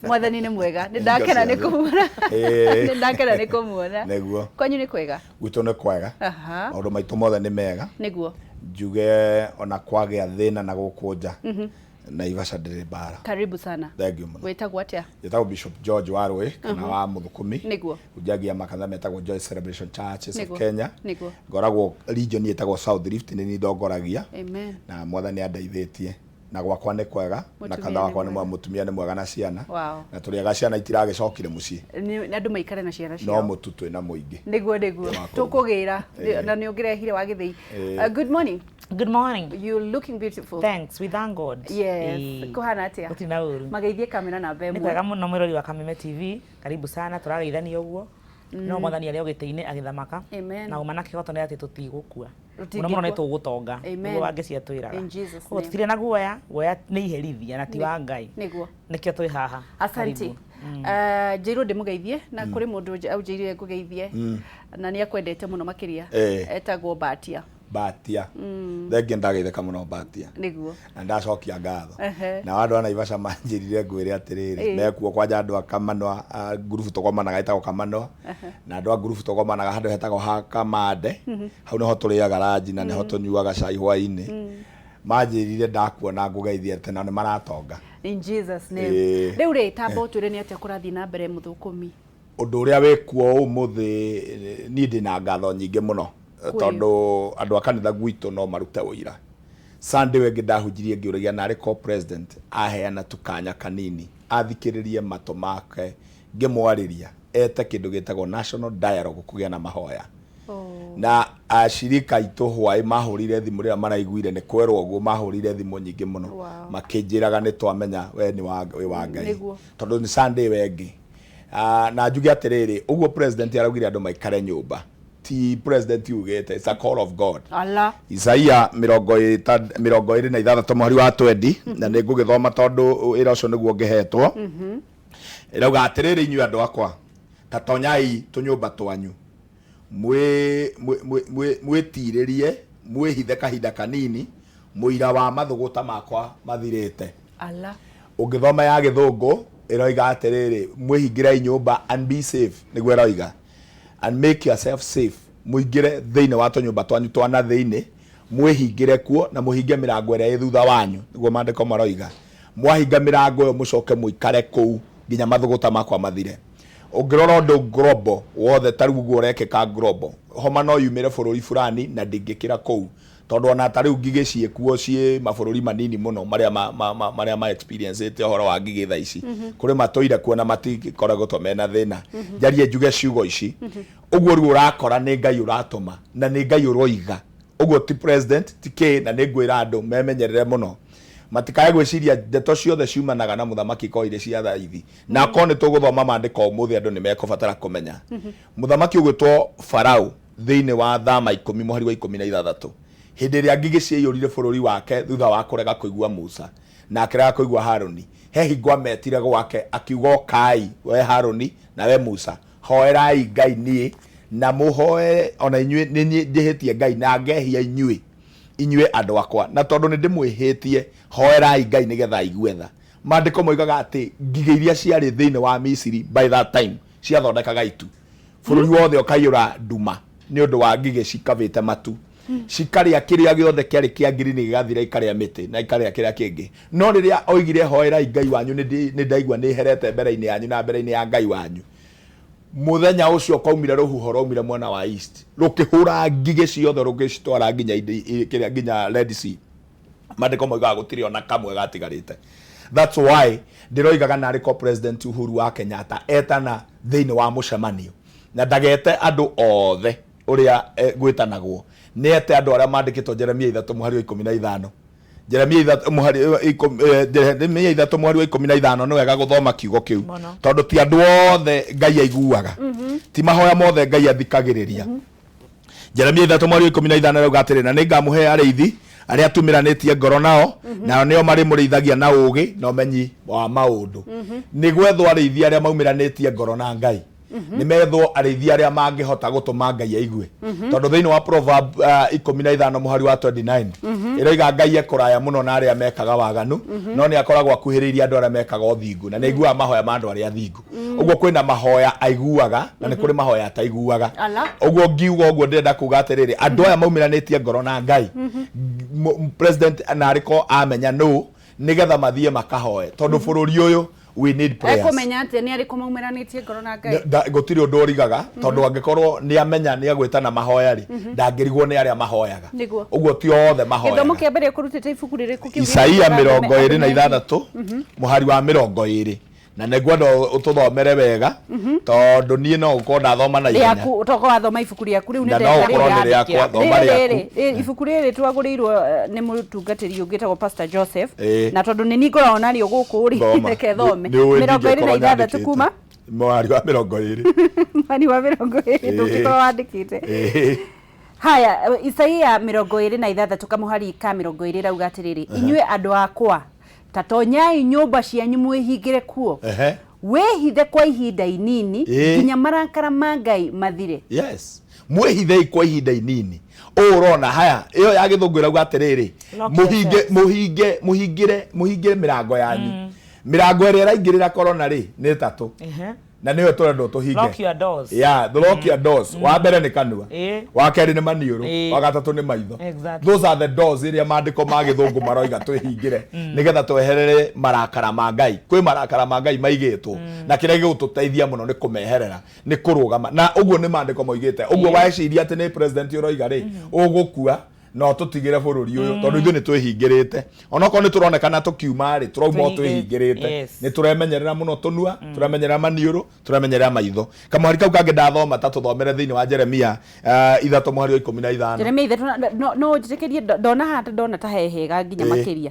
Mwathani nĩ mwega. Nĩ ndakena nĩ kũmuona. Nĩ ndakena nĩ kũmuona. Nĩguo. Kwanyu nĩ kwega? Gwitũ nĩ kwega. Maũndũ maitũ mothe nĩ mega. Nĩguo. Njuge ona kwagĩa thĩna na gũkũ nja. Naivasha ndĩrĩ mbara. Karibu sana. Thank you mũno. Wĩtagwo atĩa? Njĩtagwo Bishop George Warũĩ kana wa Mũthũkũmi. Nĩguo. Hunjagia makanitha metagwo Joy Celebration Churches of Nĩguo. Kenya. Nĩguo. Ngoragwo region ĩtagwo South Rift nĩ niĩ ndongoragia. Amen. Na Mwathani andeithĩtie. Na gwakwa nĩ kwega na Mũtumia kanitha nĩ wakwa nĩ mwega. mwega, mũtumia nĩ mwega na ciana. Wow. Na tũrĩaga ciana itiragĩcokire mũciĩ. Nĩ andũ maikare na ciana No ciao. mũtu twĩna mũingĩ. Nĩguo nĩguo. Wa kũruga. Tũkũgĩra Ĩĩ. na nĩ ũngĩrehire wa gĩthĩi. Ĩĩ. Good morning. Good morning. You looking beautiful. Thanks. We thank God. Yes. Ĩĩ. Kũhana atĩa? Gũtirĩ na ũru. Mageithie kamera namba Nĩ ĩmwe. kwega mũno mwĩrori wa Kameme TV. Karibu sana tũrageithania ũguo. No mwathani arĩ o gĩtĩ-inĩ agĩthamaka. Amen. Na ũma na kĩhoto nĩ atĩ tũtigũkua. Tũtingĩkua. Mũno mũno nĩ tũgũtonga. Amen. Nĩguo Wangeci atwĩraga. In Jesus Koguo name. tũtirĩ na guoya, guoya nĩ iherithia na ti wa Ngai. Nĩguo. Nĩkĩo twĩ haha. Asante. Karibu. Njĩirwo ndĩmũgeithie na kũrĩ mũndũ anjĩrire ngũgeithie na nĩ akwendete mũno makĩria. Etagwo Mbatia. Mbatia. Thengiũ ndageithĩka mũno Mbatia. Nĩguo. Na ndacokia ngatho. Ehe. Nao andũ a Naivasha manjĩrire ngwĩre atĩrĩrĩ, mekuo kwanja andũ a Kamanwa, a ngurubu tũgomanaga ĩtagwo Kamanwa, na andũ a ngurubu tũgomanaga handũ hetagwo ha Kamande, hau nĩho tũrĩaga ranji na nĩho tũnyuaga cai hwainĩ. Manjĩrire ndakuona ngũgeithie atĩ nao nĩ maratonga. In Jesus name. Ĩĩ. Rĩu rĩ, tamba ũtwĩre nĩ atĩa kũrathiĩ na mbere mũthũkũmi? Ũndũ ũrĩa wĩkuo ũmũthĩ niĩ ndĩna ngatho nyingĩ mũno tondũ andũ a kanitha gwitũ no marute ũira. Sunday ĩyo ĩngĩ ndahunjirie ngĩũragia narĩ ko president aheana tu kanya kanini athikĩrĩrie matũ make ngĩmwarĩria ete kĩndũ gĩtagwo national dialogue kũgĩa na mahoya. Na acirika aitũ hwaĩ mahũrire thimũ rĩrĩa maraiguire nĩ kwerwo ũguo mahũrire thimũ nyingĩ mũno makĩnjĩraga nĩ twamenya we nĩ wa wĩ wa Ngai tondũ nĩ Sunday ĩyo ĩngĩ. Na njuge atĩrĩrĩ, ũguo president araugire andũ maikare nyũmba ti president ugĩte, it's a call of God. Ala. Isaia 26 mũhari wa 20 na nĩ ngũgĩthoma tondũ wĩra ũcio nĩguo ngĩhetwo. Ĩrauga atĩrĩrĩ, inyuĩ andũ akwa, ta tonyai tũnyũmba twanyu mwĩtirĩrie mwĩhithe kahinda kanini mũira wa mathũgũta makwa mathirĩte. Ala. Ũngĩthoma ya gĩthũngũ ĩroiga atĩrĩrĩ, mwĩhingĩrei nyũmba and be safe, nĩguo ĩroiga, and make yourself safe, mũingĩre thĩinĩ wa tũnyũmba twanyu twa na thĩinĩ, mwĩhingĩre kuo na mũhinge mĩrango ĩrĩa ĩ thutha wanyu, nĩguo maandĩko maroiga. Mwahinga mĩrango ĩyo mũcoke mũikare kũu nginya mathũgũta makwa mathire. Ũngĩrora ũndũ global wothe ta rĩu ũguo ũrekĩka global, homa no yumĩre bũrũri fulani na ndĩngĩkĩra kũu tondũ ona ta rĩu ngigĩ ciĩkuo ciĩ mabũrũri manini mũno marĩa ma, ma, ma, marĩa ma experience ĩte ũhoro wa ngigĩ thaa ici. Kũrĩ matũire kuo na matikoragwo mena thĩna. Njarie njuge ciugo ici. Ũguo rĩu ũrakora nĩ Ngai ũratũma na nĩ Ngai ũroiga. Ũguo ti president ti kĩ na nĩ ngwĩra andũ memenyerere mũno. Matikae gwĩciria ndeto ciothe ciumanaga na mũthamaki ikorwo irĩ cia thaithi. Na akorwo nĩ tũgũthoma maandĩko ũmũthĩ andũ nĩ mekũbatara kũmenya. Mũthamaki ũgwĩtwo Farao thĩinĩ wa Thama 10 mũhari wa 16 hĩndĩ ĩrĩa ngigĩ ciaiyũrire bũrũri wake thutha wa kũrega kũigua Musa na akĩrega kũigua Harũni, he hingo ametire gwake akiuga, Ũkai, we Harũni na we Musa, hoerai Ngai niĩ, na mũhoere o na inyuĩ, nĩ niĩ njĩhĩtie Ngai na ngehia inyuĩ, inyuĩ andũ akwa, na tondũ nĩndĩmwĩhĩtie, hoerai Ngai nĩ getha aigue tha. Maandĩko moigaga atĩ ngigĩ iria ciarĩ thĩinĩ wa Misiri by that time ciathondekaga itu. Bũrũri wothe ũkaiyũra nduma nĩ ũndũ wa ngigĩ cikabĩte matu. Cikarĩa kĩrĩa gĩothe kĩarĩ kĩa ngirini gĩgathira, ikarĩa mĩtĩ na ikarĩa kĩrĩa kĩngĩ. No rĩrĩa oigire hoerai Ngai wanyu, nĩ ndaigua nĩ herete mbere-inĩ yanyu na mbere-inĩ ya Ngai wanyu. Mũthenya ũcio kwaumire rũhuho rwaumire mwena wa east rũkĩhũra ngigĩ ciothe rũgĩcitwara nginya kĩrĩa nginya Red Sea. Maandĩko moigaga gũtirĩ ona kamwe gatigarĩte. That's why ndĩroigaga narĩ ko President Uhuru wa Kenyatta etana thĩinĩ wa mũcemanio na ndagete andũ othe ũrĩa gwĩtanagwo, nĩ ete andũ arĩa mandĩkĩtwo Jeremia 3 mũhari wa 15. Jeremia 3 mũhari Jeremia 3 mũhari wa 15 nĩ wega gũthoma kiugo kĩu tondũ ti andũ othe Ngai aiguaga, ti mahoya mothe Ngai athikagĩrĩria. Jeremia 3 mũhari wa 15 arauga atĩrĩ, na nĩngamũhe arĩithi arĩa tumĩranĩtie ngoro nao, nao nĩo marĩmũrĩithagia na ũũgĩ na ũmenyi wa maũndũ. Nĩ gwethwo arĩithi arĩa maumĩranĩtie ngoro na Ngai. Nĩ methwo arĩithi arĩa mangĩhota gũtũma Ngai aigue, tondũ thĩinĩ wa Proverb 15 mũhari wa 29 ĩroiga Ngai e kũraya mũno na arĩa mekaga waganu, no nĩ akoragwo akuhĩrĩirie andũ arĩa mekaga ũthingu, na nĩ aiguaga mahoya ma andũ arĩa athingu. Ũguo kwĩna mahoya aiguaga na nĩ kũrĩ mahoya ataiguaga. Ala. Ũguo ngiuga ũguo ndĩrenda kuga atĩrĩrĩ, andũ aya maumiranĩtie ngoro na Ngai, president na arĩko amenya nũ, nĩgetha mathiĩ makahoe, tondũ bũrũri ũyũ we need prayers. Ekũmenya atĩa nĩ arĩkũ maumiranĩtie ngoro na Ngai? Gũtirĩ ũndũ ũrigaga, tondũ angĩkorwo nĩ amenya nĩ agwĩtana mahoya rĩ, ndangĩrigwo nĩ arĩa mahoyaga. Ũguo ti othe Gĩthomo mahoyaga. kĩa mbere ũkũrutĩte ibuku rĩrĩkũ kĩu Isaia gĩgũtũmaga mĩrongo andũ ĩrĩ na mehie? 6 mũhari wa 20, na nĩ ngwenda ũtũthomere wega, tondũ niĩ no gũkorwo ndathoma na ihenya. Rĩaku toka wathoma ibuku rĩaku rĩu. Na no ũkorwo nĩ rĩakwa, thoma rĩrĩ rĩaku. Rĩrĩ ibuku rĩrĩ twagũrĩirwo nĩ mũtungatĩri ũngĩ wĩtagwo Pastor Joseph. Na tondũ nĩ niĩ ngoragwo narĩo gũkũ rĩ, Thoma. reke thome. Nĩ ũĩ 26 ndingĩkorwo nyandĩkĩte. Kuma Mũhari wa 20. Mũhari wa 20 ndũngĩkorwo wandĩkĩte. Haya, Isaia 26 kamũhari ka 20 rauga atĩrĩrĩ, "Inyuĩ andũ akwa, ta tonyai nyũmba cianyu mwĩhingĩre kuo, wĩhithe kwa ihinda inini nginya marakara ma Ngai mathire." Yes, mwĩhithei kwa ihinda inini. Ũũ ũrona haya, ĩyo ya Gĩthũngũ ĩrauga atĩrĩrĩ, Lock mũhinge yourselves. Mũhinge, mũhingĩre, mũhingĩre mĩrango yanyu. Mĩrango ĩrĩa ĩraingĩrĩra corona rĩ, nĩ ĩtatũ, na nĩyo tũrendwo tũhinge. Lock your doors. Yeah, the lock your doors. Wa mbere nĩ kanua, wa kerĩ nĩ maniũrũ, wa gatatũ nĩ maitho. Those are the doors iria maandĩko ma Gĩthũngũ maroiga twĩhingĩre, nĩgetha tweherere marakara ma Ngai. Kwĩ marakara ma Ngai maigĩtwo, na kĩrĩa gĩgũtũteithia mũno nĩ kũmeherera nĩ kũrũgama na ũguo nĩ maandĩko moigĩte ũguo. Weciria atĩ nĩ president ũroiga rĩ, ũgũkua no tũtigĩre bũrũri ũyũ, tondũ ithuĩ nĩ twĩhingĩrĩte. Onokorwo nĩ tũronekana tũkiuma rĩ, tũrauma o twĩhingĩrĩte. Nĩ tũremenyerera mũno tũnua, tũremenyerera maniũrũ, tũremenyerera maitho. Kamũhari kau kangĩ ndathoma, ta tũthomere thĩinĩ wa Jeremia 3 mũhari wa 15. Jeremia 3 no njĩtĩkĩrie ndona haha, ndona ta he hega nginya makĩria.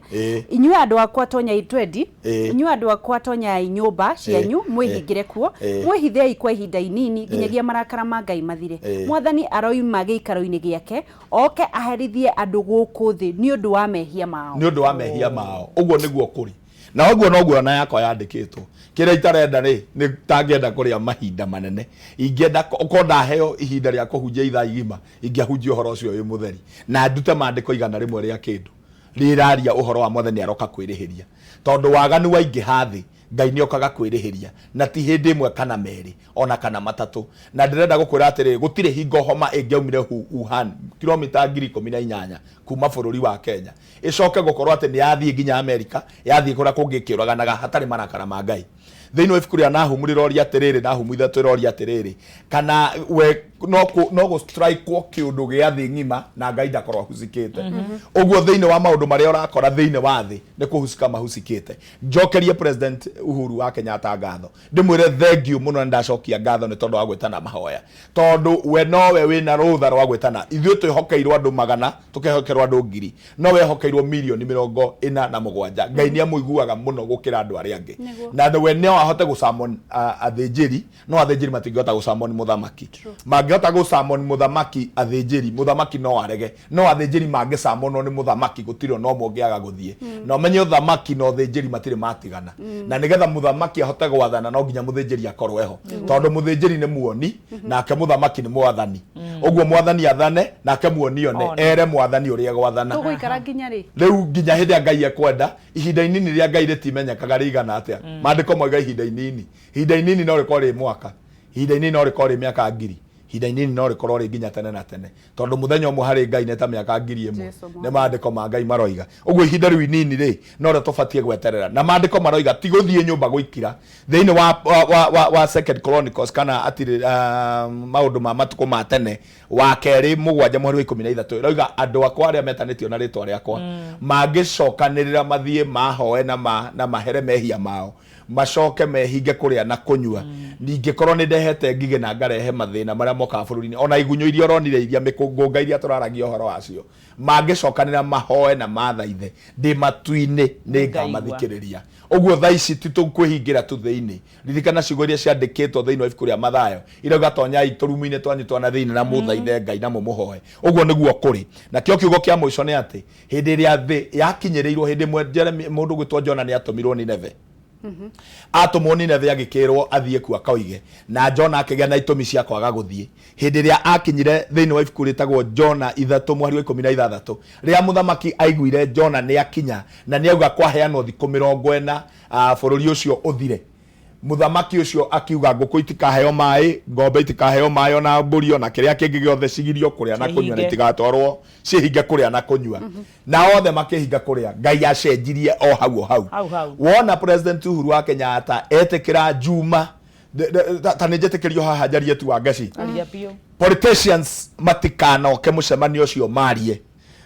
"Inyuĩ andũ akwa, tonyai," twendi, "Inyuĩ andũ akwa, tonyai nyũmba cianyu mwĩhingĩre kuo, mwĩhithei kwa ihinda inini nginyagia marakara ma Ngai mathire. Mwathani aroima gĩikaro-inĩ gĩake oke aherithie andũ gũkũ thĩ nĩ ũndũ wa mehia mao." Nĩ ũndũ wa mehia mao. Ũguo nĩguo kũrĩ, na ũguo noguo ona yakwa yandĩkĩtwo. Kĩrĩa itarenda rĩ, nĩ tangĩenda kũrĩa mahinda manene. Ingĩenda ũkorwo ndaheo ihinda rĩa kũhunjia ithaa igima, ingĩahunjia ũhoro ũcio wĩ mũtheri na ndute maandĩko 100 rĩa kĩndũ rĩraria ũhoro wa Mwathani aroka kwĩrĩhĩria, tondũ waganu waingĩha thĩ, Ngai nĩ okaga kwĩrĩhĩria, na ti hĩndĩ ĩmwe kana merĩ ona kana matatũ. Na ndĩrenda gũkwĩra atĩrĩrĩ, gũtirĩ hingo homa ĩngĩaumire Wuhan, kilomita 18,000 kuma bũrũri wa Kenya, ĩcoke gũkorwo atĩ nĩ yathiĩ nginya Amerika, yathiĩ kũrĩa kũngĩ ĩkĩũraganaga hatarĩ marakara ma Ngai. Thĩinĩ wa ibuku rĩa Nahumu rĩroria atĩrĩrĩ, Nahumu 3 ĩroria atĩrĩrĩ, kana we no gũ strike kĩũndũ gĩa thĩ ng'ima na Ngai ndakorwo ahucikĩte. Ũguo thĩinĩ wa maũndũ marĩa ũrakora thĩinĩ wa thĩ nĩ kũhucika mahucikĩte. Njokerie President Uhuru wa Kenyatta ngatho, ndĩmwĩre thengiũ mũno, na ndacokia ngatho nĩ tondũ wa gwĩtana mahoya, tondũ we nowe wĩna rũtha rwa gwĩtana. Ithuĩ twĩhokeirwo andũ magana, tũkehokerwo andũ ngiri, no wehokeirwo mirioni 47. Ngai nĩ amũiguaga mũno gũkĩra andũ arĩa angĩ. Na we no ahote gũcamon athĩnjĩri, no athĩnjĩri matingĩhota gũcamon mũthamaki. Mangĩhota gũcamon mũthamaki athĩnjĩri, mũthamaki no arege, no athĩnjĩri mangĩcamonwo nĩ mũthamaki, gũtirĩ ona ũmwe ũngĩaga gũthiĩ. Na ũmenye ũthamaki na ũthĩnjĩri matirĩ matigana, na nĩgetha mũthamaki ahote gwathana no nginya mũthĩnjĩri akorwo eho, tondũ mũthĩnjĩri nĩ muoni nake mũthamaki nĩ mwathani. Ũguo mwathani athane nake muoni one. One. Ere mwathani ũrĩa egwathana. Tũgũikara nginya rĩ? Rĩu nginya hĩndĩ ĩrĩa Ngai ekwenda. Ihinda inini rĩa Ngai rĩtimenyekaga rĩigana atĩa. Maandĩko moiga ihinda inini. Ihinda inini no rĩkorwo rĩ mwaka, ihinda inini no rĩkorwo rĩ mĩaka 1,000, ihinda inini no rĩkorwo rĩ nginya tene na tene, tondũ mũthenya ũmwe harĩ Ngai nĩ ta mĩaka 1,000. Jesu. Nĩ maandĩko ma Ngai maroiga ũguo. Ihinda rĩu inini rĩ, no rĩo tũbatiĩ gweterera, na maandĩko maroiga ti gũthiĩ nyũmba gũikira. Thĩinĩ wa Second Chronicles, kana atirĩ maũndũ ma matukũ ma tene wa kerĩ 7 mũhari wa 13, ĩroiga andũ akwa arĩa metanĩtio na rĩtwa rĩakwa mangĩcokanĩrĩra mathiĩ mahoe na mahere mehia mao, macoke mehinge kũrĩa na kũnyua, ningĩkorwo nĩ ndehete ngigĩ na ngarehe mathĩna marĩa mokaga bũrũri-inĩ, ona igunyũ iria ũronire, iria mĩkũngũnga iria tũraragia ũhoro wacio, mangĩcokanĩra mahoe na mathaithe ndĩ matu-inĩ, nĩ ngamathikĩrĩria. Ũguo thaa ici ti tũkwĩhingĩra tu thĩinĩ. Ririkana ciugo iria ciandĩkĩtwo thĩinĩ wa ibuku rĩa Mathayo, irauga tonyai tũrumu-inĩ twanyu twa na thĩinĩ na mũthaithe Ngai na mũmũhoe. Ũguo nĩguo kũrĩ. Nakĩo kiugo kĩa mũico nĩ atĩ hĩndĩ ĩrĩa thĩ yakinyĩrĩirwo, hĩndĩ ĩmwe mũndũ gwĩtwo Jona nĩ atũmirwo Nineve. Atũmwo Nineve agĩkĩrwo athiĩ kuo akoige, na Jona akĩgĩa na itũmi cia kwaga gũthiĩ. Hĩndĩ ĩrĩa aakinyire thĩinĩ wa ibuku rĩtagwo Jona ithatũ mũhari wa 16, rĩrĩa mũthamaki aiguire Jona nĩakinya na nĩauga kwaheanwo thikũ 40 bũrũri ũcio ũthire, mũthamaki ũcio akiuga ngũkũ itikaheo maĩ, ng'ombe itikaheo maĩ ona mbũri ona kĩrĩa kĩngĩ gĩothe cigirio kũrĩa na kũnyua na Ciĩhinge. itigatwarwo ciĩhinge kũrĩa na kũnyua. Na othe makĩhinga kũrĩa. Ngai acenjirie o hau o hau. Hau hau. Wona President Uhuru wa Kenyatta etĩkĩra Juma ta nĩ njĩtĩkĩrio haha njarie tu Wangeci. Aria biũ. Politicians matikanoke mũcemanio ũcio marie.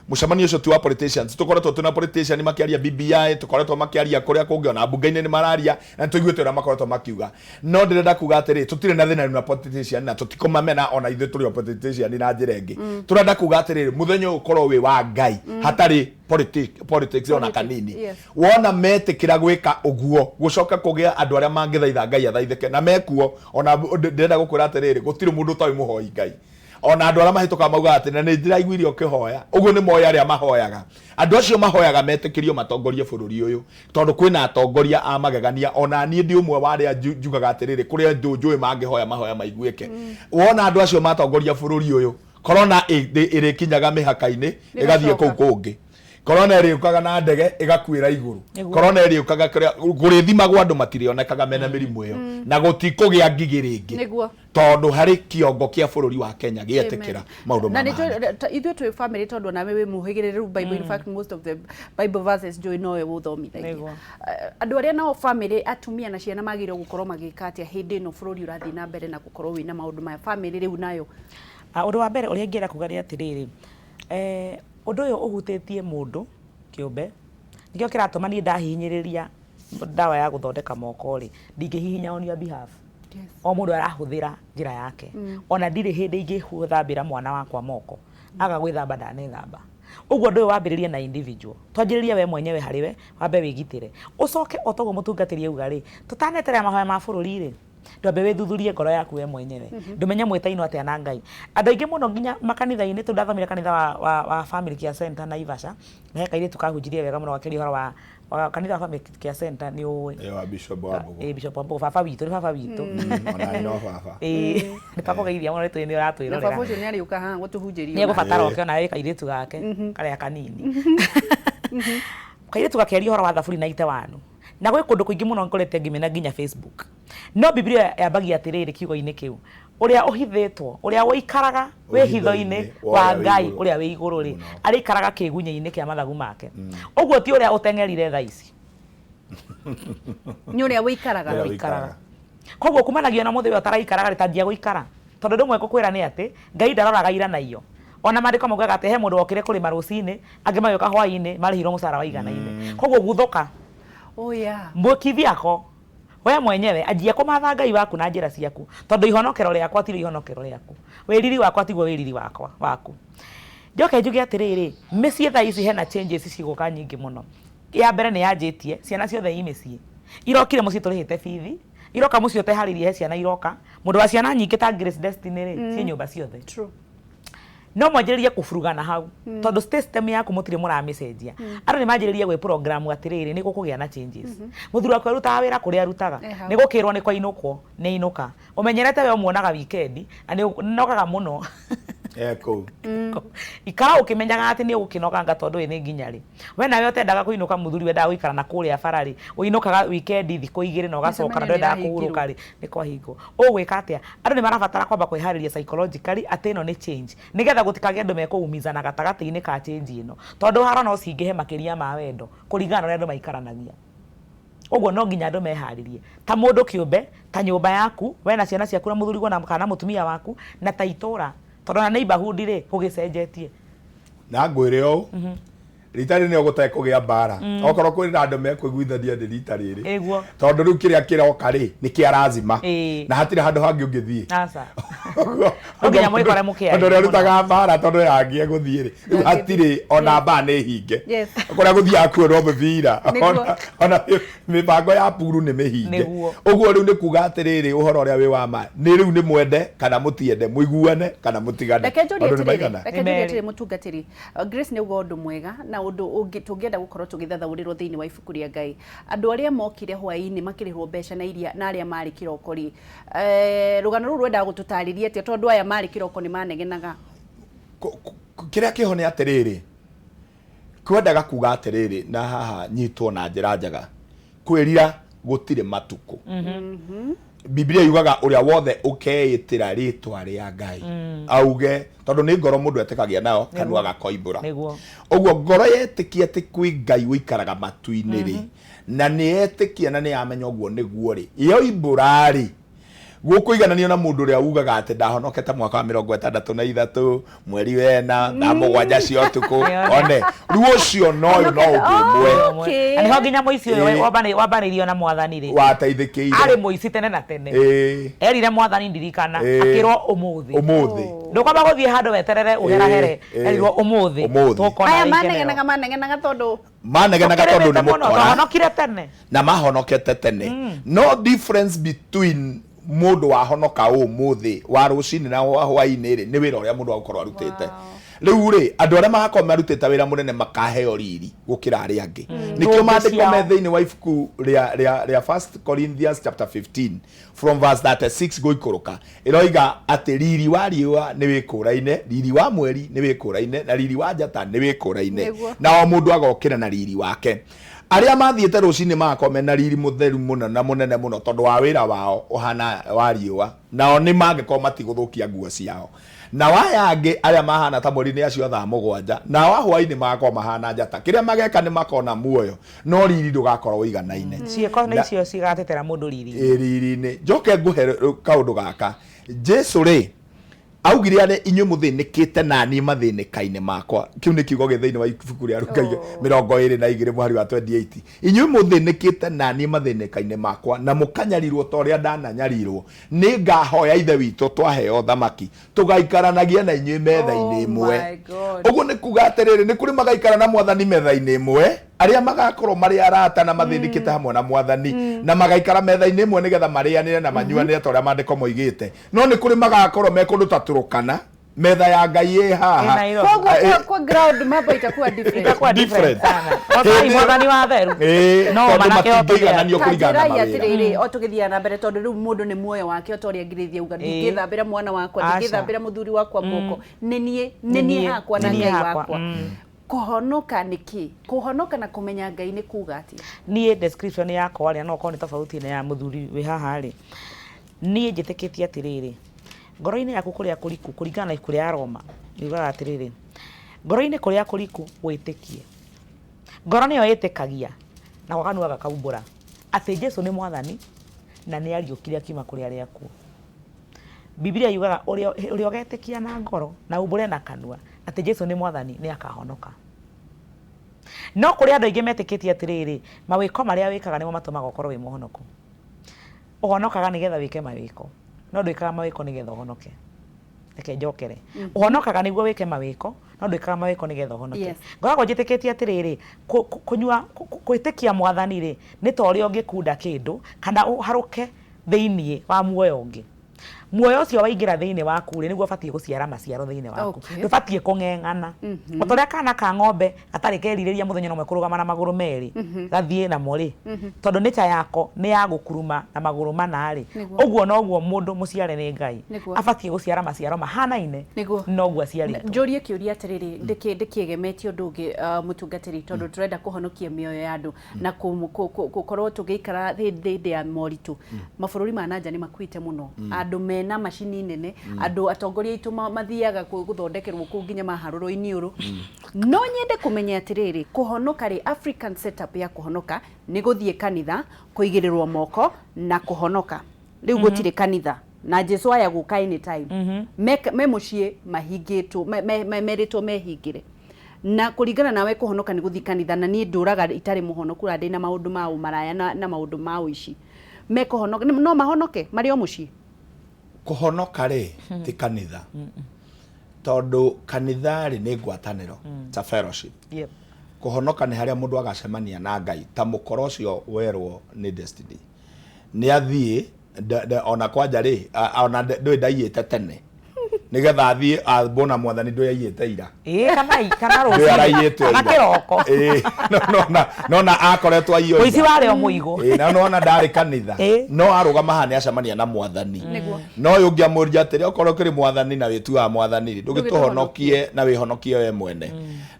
Mũcemanio ũcio ti wa politicians. Tũkoretwo twĩna politician makĩaria BBI, tũkoretwo makĩaria kũrĩa kũngĩ ona mbunge-inĩ nĩ mararia na nĩtũiguĩte ũrĩa makoretwo makiuga. No ndĩrenda kuga atĩrĩ, tũtirĩ na thĩna rĩu na politician na tũtikũmamena ona ithuĩ tũrĩ o politician na njĩra ĩngĩ. Tũrenda kuga atĩrĩrĩ, mũthenya ũyũ ũkorwo wĩ wa Ngai hatarĩ politics ona Politics, kanini. yes. Wona metĩkĩra gwĩka ũguo, gũcoke kũgĩa andũ arĩa mangĩthaitha Ngai athaithĩke na mekuo. Ona ndĩrenda gũkwĩra atĩrĩrĩ, gũtirĩ mũndũ ũtoĩ mũhoi Ngai. Ona andũ arĩa mahĩtũkaga maugaga atĩ na nĩ ndĩraiguire ũkĩhoya, ũguo nĩ moĩ arĩa mahoyaga. Andũ acio mahoyaga metĩkĩrio matongorie bũrũri ũyũ, tondũ kwĩna atongoria a magegania. Ona niĩ ndĩ ũmwe wa arĩa njugaga atĩrĩrĩ, kũrĩ andũ njũĩ mangĩhoya mahoya maiguĩke. Wona andũ acio matongoria bũrũri ũyũ, corona ĩrĩkinyaga mĩhaka-inĩ ĩgathiĩ kũu kũngĩ. Corona ĩrĩũkaga na ndege ĩgakuĩra igũrũ. Corona ĩrĩũkaga kũrĩa kũrĩthimagwo andũ matirĩonekaga mena mĩrimũ ĩyo, na gũtikũgĩa ngigĩ rĩngĩ. Tondũ harĩ kĩongo kĩa bũrũri wa Kenya gĩetĩkĩra maũndũ Na ma nĩ mahanĩka. Ithuĩ twĩ family tondũ nawe wĩ mũhĩgĩrĩru Bible, in fact most of the Bible verses njũĩ nowe ũthomithagia. Andũ arĩa nao family atumia na ciana magĩrĩirwo gũkorwo magĩka atĩa hĩndĩ ĩno bũrũri ũrathiĩ na mbere na gũkorwo wĩna maũndũ maya, family rĩu nayo? Ũndũ wa mbere ũrĩa ingĩenda kuga nĩ atĩrĩrĩ, ũndũ ũyũ ũhutĩtie mũndũ kĩũmbe, nĩkĩo kĩratũma niĩ ndahihinyĩrĩria ndawa ya gũthondeka moko rĩ, ndingĩhihinya on your behalf. O mũndũ arahũthĩra njĩra yake. Ona ndirĩ hĩndĩ ingĩthambĩra mwana wakwa moko, aga gwĩthamba ndanethamba. Ũguo ũndũ ũyũ wambĩrĩrie na individual. Twanjĩrĩrie we mwenyewe harĩ we, wambe wĩgitĩre. Ũcoke o toguo mũtungatĩri auga rĩ, tũtaneterera mahoya ma bũrũri rĩ, ndwambe wĩthuthurie ngoro yaku we mwenyewe. Ndũmenye mwĩtainwo atĩa na Ngai. Andũ aingĩ mũno nginya makanitha-inĩ, tondũ ndathomire kanitha wa Family Care Center Naivasha, na he kairĩtu kahunjirie wega mũno gakĩaria ũhoro wa kanitha wa Family Care Center, nĩ ũĩ. Ĩĩ, wa Bishop Wambugu. Ĩĩ, Bishop Wambugu, baba witũ, nĩ baba witũ. Ona nĩ no baba. Ĩĩ, nĩ twakũgeithia mũno nĩ tũĩ nĩ ũratwĩrorera. Na baba ũcio nĩ arĩũka haha gũtũhunjĩria. Nĩ egũbatara oke ona wĩ kairĩtu gake, karĩa kanini. Kairĩtu gakĩaria ũhoro wa Thaburi 91. Na gwĩ kũndũ kũingĩ mũno ngorete ngĩmena nginya Facebook. No Biblia yambagia atĩrĩrĩ kiugo-inĩ kĩu, ũrĩa ũhithĩtwo, ũrĩa ũikaraga wĩhitho-inĩ wa Ngai ũrĩa wĩ igũrũ rĩ, arĩikaraga kĩgunyĩ-inĩ kĩa mathagu make. Ũguo ti ũrĩa ũteng'erire thaa ici. Nĩ ũrĩa ũikaraga. Ũrĩa ũikaraga. Koguo kumanagia na mũthĩ ũrĩa ũtaraikaraga rĩ, tanjia gũikara. Tondũ ũndũ ũmwe ngũkwĩra nĩ atĩ, Ngai ndaroraga ira na iyo. Ona maandĩko maugaga atĩ he mũndũ wokire kũrĩma rũcinĩ, angĩ magĩũka hwainĩ, marĩhirwo mũcara waiganaine. Koguo guthũka. Oh yeah. Mwĩkivyako, we mwenyewe, anjia kũmatha Ngai waku na njĩra ciaku, tondũ ihonokero rĩakwa tirĩo ihonokero rĩaku, wĩriri wakwa tiguo wĩriri wakwa waku. Njoke njuge atĩrĩrĩ, mĩciĩ thaa ici hena changes cigũka nyingĩ mũno. Ya mbere nĩ yanjĩtie, ciana ciothe i mĩciĩ. Irokire mũciĩ tũrĩhĩte bithi, iroka mũciĩ ũteharĩirie he ciana iroka, mũndũ wa ciana nyingĩ ta Grace Destiny rĩ, ciĩ nyũmba ciothe. True. No mwanjĩrĩrie kũburugana hau, tondũ system yaku mũtirĩ mũramĩcenjia. Andũ nĩ manjĩrĩrie gwĩ program atĩrĩrĩ, nĩ gũkũgĩa na changes. Mũthuri waku arutaga wĩra kũrĩa arutaga, nĩ gũkĩrwo nĩ kwainũkwo, nĩ ainũka. Ũmenyerete we ũmuonaga weekend, na nĩ ũnogaga mũno. Kũu. Ikara ũkĩmenyaga atĩ nĩ ũgũkĩnoganga tondũ ũyũ nĩ nginya rĩ. We nawe ũtendaga kũinũka mũthuri wendaga gũikara na kũrĩa bara rĩ, ũinũkaga weekend thikũ igĩrĩ na ũgacoka na ndwendaga kũhurũka rĩ, nĩ kwahingwo. Ũgwĩka atĩa? Andũ nĩ marabatara kwamba kwĩharĩria psychologically atĩ ĩno nĩ change, nĩgetha gũtikagĩe andũ mekũumizana gatagatĩ-inĩ ka change ĩno. Tondũ haro no cingĩhe makĩria ma wendo kũringana na ũrĩa andũ maikaranagia. Ũguo no nginya andũ meharĩrie. Ta mũndũ kĩũmbe, ta nyũmba yaku, we na ciana ciaku na mũthuriguo na kana mũtumia waku, na ta itũra. Tondũ ona neighborhood rĩ, gũgĩcenjetie. Na ngwĩre ũũ, rita rĩrĩ nĩho gũtekũgĩa mbara. Okorwo kwĩ na andũ mekũiguithania nĩ rita rĩrĩ. Ĩguo. Tondũ rĩu kĩrĩa kĩroka rĩ, nĩ kĩa lazima. Ĩĩ. Na hatirĩ handũ hangĩ ũngĩthiĩ. Aca. No nginya mwĩkore mũkĩaria Ũndũ ũrĩa mũno. ũrutaga mbara tondũ yangie gũthiĩ rĩ, rĩu hatirĩ ona mbaa nĩ hinge. Yes. Kũrĩa gũthiaga kuo no mĩbira. Nĩguo. Ona mĩbango ya puru nĩ mĩhinge. Nĩguo. Ũguo rĩu nĩ kuga atĩrĩrĩ ũhoro ũrĩa wĩ wa ma nĩ rĩu nĩ mwende kana mũtiende, mũiguane kana mũtigane. Reke njũrie Tondũ nĩ atĩrĩrĩ, maigana. reke njũrie Nĩ atĩrĩrĩ mũtungatĩri. Grace nĩ auga ũndũ mwega na ũndũ ũngĩ tũngĩenda gũkorwo tũgĩthathaũrĩrwo thĩinĩ wa ibuku rĩa Ngai. Andũ arĩa mokire hwaĩ-inĩ makĩrĩhwo mbeca na iria na arĩa marĩ kĩroko rĩ, rũgano rũu rwendaga gũtũtarĩria atĩa tondũ aya marĩ kĩroko nĩ manegenaga? Kĩrĩa kĩho nĩ atĩrĩrĩ, kwendaga kuga atĩrĩrĩ na haha nyitwo na njĩra njega, kwĩrira gũtirĩ matukũ. Biblia yugaga ũrĩa wothe ũkeĩtĩra rĩtwa rĩa Ngai auge, tondũ nĩ ngoro mũndũ etĩkagia nayo kanua gakoimbũra. Nĩguo. Ũguo ngoro yetĩkia atĩ kwĩ Ngai ũikaraga matu-inĩ rĩ, na nĩ yetĩkia na nĩ yamenya ũguo nĩguo rĩ, yoimbũra rĩ, gũkũigananio na mũndũ ũrĩa ugaga atĩ ndahonokete mwaka wa 63 mweri wena thaa 7 cia ũtukũ, one rĩu ũcio noyũ no ũndũ ũmwe. Okay. Na nĩho nginya mũici ũyũ Ĩĩ. wambanĩirio na mwathani rĩ, wateithĩkĩire arĩ mũici tene na tene. Ĩĩ. Erire mwathani ndirikana, Ĩĩ. akĩrwo ũmũthĩ. Ũmũthĩ. Ndũkwamba gũthiĩ handũ weterere ũherahere, Ĩĩ. erirwo ũmũthĩ. Ũmũthĩ. Tũkona Aya rĩ manegenaga manegenaga tondũ manegenaga tondũ nĩ Tũkĩrĩmĩte mũno, mũkora. twahonokire tene. Na mahonokete tene. No difference between mũndũ wahonoka ũmũthĩ wa rũcinĩ na wa hwaĩ-inĩ rĩ, nĩ wĩra ũrĩa mũndũ agũkorwo arutĩte. Rĩu rĩ, andũ arĩa magakorwo marutĩte wĩra mũnene makaheo riri gũkĩra arĩa angĩ. Nĩkĩo Thũmbĩ maandĩko ciao. me thĩinĩ wa ibuku rĩa 1 Corinthians chapter 15 from verse 36 gũikũrũka, ĩroiga atĩ riri wa riũa nĩ wĩkũraine, riri wa mweri nĩ wĩkũraine, na riri wa njata nĩ wĩkũraine. Nĩguo. Na o mũndũ agokĩra na riri wake. Arĩa mathiĩte rũcinĩ magakorwo mena riri mũtheru mũno na mũnene mũno tondũ wa wĩra wao ũhana wa riũa, nao nĩ mangĩkorwo matigũthũkia nguo ciao. Na waya angĩ arĩa mahana ta mweri nĩ acio thaa 7, nao a hwaĩ-inĩ magakorwo mahana njata. Kĩrĩa mageka nĩ makona muoyo, no riri ndũgakorwo ũiganaine. Ciĩko nĩ icio cigatetera mũndũ riri. Ĩ, riri-inĩ. Njoke ngũhe kaũndũ gaka. Jesu rĩ, augire arĩa inyuĩ mũthĩnĩkĩte na niĩ mathĩnĩka-inĩ makwa. Kĩu nĩ kiugo gĩ thĩinĩ wa ibuku rĩa Luka 22 mũhari wa 28. Inyuĩ mũthĩnĩkĩte na niĩ mathĩnĩka-inĩ makwa na mũkanyarirwo ta ũrĩa ndananyarirwo, nĩ ngahoya Ithe witũ twaheo thamaki tũgaikaranagia na inyuĩ metha-inĩ Oh ĩmwe. my God. Ũguo nĩ kuga atĩrĩrĩ, nĩ kũrĩ magaikara na mwathani metha-inĩ ĩmwe, arĩa magakorwo marĩ arata na mathĩnĩkĩte hamwe na mwathani, na magaikara metha-inĩ ĩmwe nĩgetha marĩanĩre na manyuanĩre ta ũrĩa maandĩko moigĩte. No nĩ kũrĩ magakorwo me kũndũ ta Turkana, metha ya Ngai ĩ haha. Ĩ Nairobi. Koguo kwa ground mambo itakuwa different. Itakuwa different Different. sana. Wathani mwathani wa theru. Ĩĩ, No tondũ manake o matingĩigananio Ta kũringana na njĩrai mawĩra. atĩrĩrĩ, o tũgĩthiaga na mbere tondũ rĩu mũndũ nĩ muoyo wake o ta ũrĩa Ngirĩthi auga, Ĩĩ. ndingĩthambĩra mwana wakwa, Aca. ndingĩthambĩra mũthuri wakwa moko, nĩ niĩ, nĩ Nĩ niĩ niĩ, hakwa na nĩ niĩ Ngai hakwa. wakwa. Kũhonoka nĩ kĩ? Kũhonoka na kũmenya Ngai nĩ kuga atĩa? Niĩ description yakwa rĩ, no okorwo nĩ tofauti na ya mũthuri wĩ haha rĩ, niĩ njĩtĩkĩtie atĩrĩrĩ, ngoro-inĩ yaku kũrĩa kũriku, kũringana na ibuku rĩa Roma, riugaga atĩrĩrĩ, ngoro-inĩ kũrĩa kũriku wĩtĩkie. Ngoro nĩyo ĩtĩkagia, nako kanua gakaumbũra atĩ Jesu nĩ mwathani na nĩ ariũkire akiuma kũrĩ arĩa akuũ. Biblia yugaga ũrĩa ũgetĩkia na ngoro na umbũre na kanua atĩ Jesu nĩ mwathani nĩ akahonoka. No kũrĩ andũ aingĩ metĩkĩtie atĩrĩrĩ, mawĩko marĩa wĩkaga nĩmo matũmaga ũkorwo wĩ mũhonoku. Ũhonokaga nĩgetha wĩke mawĩko, no ndwĩkaga mawĩko nĩgetha ũhonoke. Reke njokere. Ũhonokaga nĩguo wĩke mawĩko, no ndwĩkaga mawĩko nĩgetha ũhonoke. Yes. Ngoragwo njĩtĩkĩtie atĩrĩrĩ, kũnyua, gwĩtĩkia mwathani rĩ, nĩ ta ũrĩa ũngĩkunda kĩndũ, kana ũharũke thĩiniĩ wa muoyo ũngĩ. Muoyo ũcio waingĩra thĩinĩ waku rĩ, nĩguo ũbatiĩ gũciara maciaro thĩinĩ waku. Okay. Ndũbatiĩ kũng'eng'ana. O ta ũrĩa kana ka ng'ombe gatarĩ kerirĩria mũthenya ũmwe kũrũgama na magũrũ merĩ, gathiĩ namo rĩ, tondũ nature yako nĩ ya gũkuruma na magũrũ mana rĩ, Nĩguo. ũguo noguo mũndũ mũciare nĩ Ngai Nĩguo. abatiĩ gũciara maciaro mahanaine Nĩguo. noguo aciarĩtwo. Njũrie kĩũria atĩrĩrĩ, ndĩkĩegemetie ũndũ ũngĩ, mũtungatĩri, tondũ tũrenda kũhonokia mĩoyo ya andũ na gũkorwo tũgĩikara hĩndĩ ya moritũ. Mabũrũri ma nanja nĩ makuĩte mũno, andũ mena macini nene, andũ atongoria aitũ mathiaga gũthondekerwo kũu nginya maharũrwo iniũrũ. No nyende kũmenya atĩrĩrĩ, kũhonoka rĩ, African setup ya kũhonoka nĩ gũthiĩ kanitha, kũigĩrĩrwo moko na kũhonoka. Rĩu gũtirĩ kanitha na Jesu aya gũka anytime. Me mũciĩ mahingĩtwo, merĩtwo mehingĩre. Na kũringana nawe kũhonoka nĩ gũthiĩ kanitha, na niĩ ndũraga itarĩ mũhonoku na ndĩna maũndũ ma ũmaraya na maũndũ ma ũici. Mekũhonoka, no mahonoke marĩ o mũciĩ? Kũhonoka rĩ ti kanitha, tondũ kanitha rĩ nĩ ngwatanĩro ta fellowship. Kũhonoka nĩ harĩa mũndũ agacemania na Ngai, ta mũkora ũcio werwo nĩ Destiny nĩ athiĩ ona kwanja rĩ, ona ndũĩ ndaiyĩte tene nĩgetha athiĩ ambwo na mwathani, ndũĩ aiyĩte ira. Ĩĩ, kana ndũĩ rũcinĩ araiyĩte kana ira. Kĩroko. Ĩĩ, nona akoretwo aiywo mũici ira. Warĩ o mũigũ. Ĩĩ, na nona ndarĩ kanitha. No arũgama haha nĩ acemania na mwathani. No ũyũ ũngĩ amũria atĩrĩ, okorwo ũkĩrĩ mwathani na wĩtuaga mwathani rĩ, ndũgĩtũhonokie na wĩhonokie we mwene.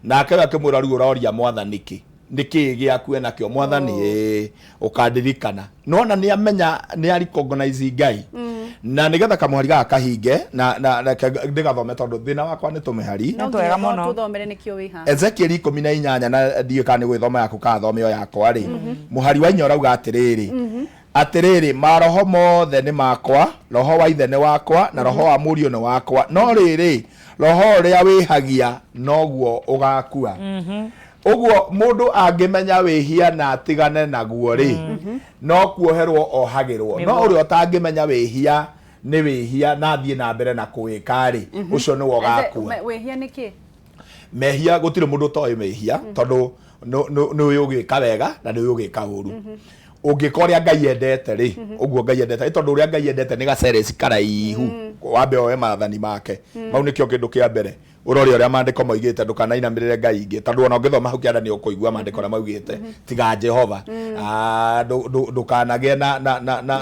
Nake we akĩmwĩra, rĩu ũroria mwathani kĩ? Nĩ kĩĩ gĩaku enakĩo mwathani? Ĩĩ, ũkandirikana. Nona nĩ amenya, nĩ a recognize Ngai na nĩgetha kamũhari gaka kahinge na reke ndĩgathome tondũ thĩna wakwa nĩ tũmĩhari. No Nĩ twega nginya mũno. tũthomere nĩkĩo wĩ haha. Ezekiel 18, na ndiũĩ kana nĩ gwĩthoma yaku kana thome o yakwa rĩ, mũhari wa 4 ũrauga atĩrĩrĩ, atĩrĩrĩ, maroho mothe nĩ makwa, roho wa ithe nĩ wakwa na roho wa mũriũ nĩ wakwa, no rĩrĩ, roho ũrĩa wĩhagia noguo ũgakua. Ũguo mũndũ angĩmenya wĩhia na atigane naguo rĩ, no kuoherwo ohagĩrwo. No ũrĩa ũtangĩmenya wĩhia nĩ wĩhia na athiĩ na mbere na kũwĩka rĩ, ũcio nĩwe ũgakua. Wĩhia nĩ kĩ? Mehia, gũtirĩ mũndũ ũtoĩ mehia, tondũ nĩ ũĩ ũgĩka wega na nĩ ũĩ ũgĩka ũru. Ũngĩka ũrĩa Ngai endete rĩ, ũguo Ngai endete, tondũ ũrĩa Ngai endete nĩ gacereci karaihu. Wambe oe maathani make mau, nĩkĩo kĩndũ kĩa mbere. Ũrore ũrĩa maandĩko maugĩte, ndũkanainamĩrĩre ngai ingĩ, tondũ ona ũngĩthoma hau kĩanda nĩ ũkũigua maandĩko ũrĩa maugĩte, tiga Jehova. Ah, ndũkanagĩe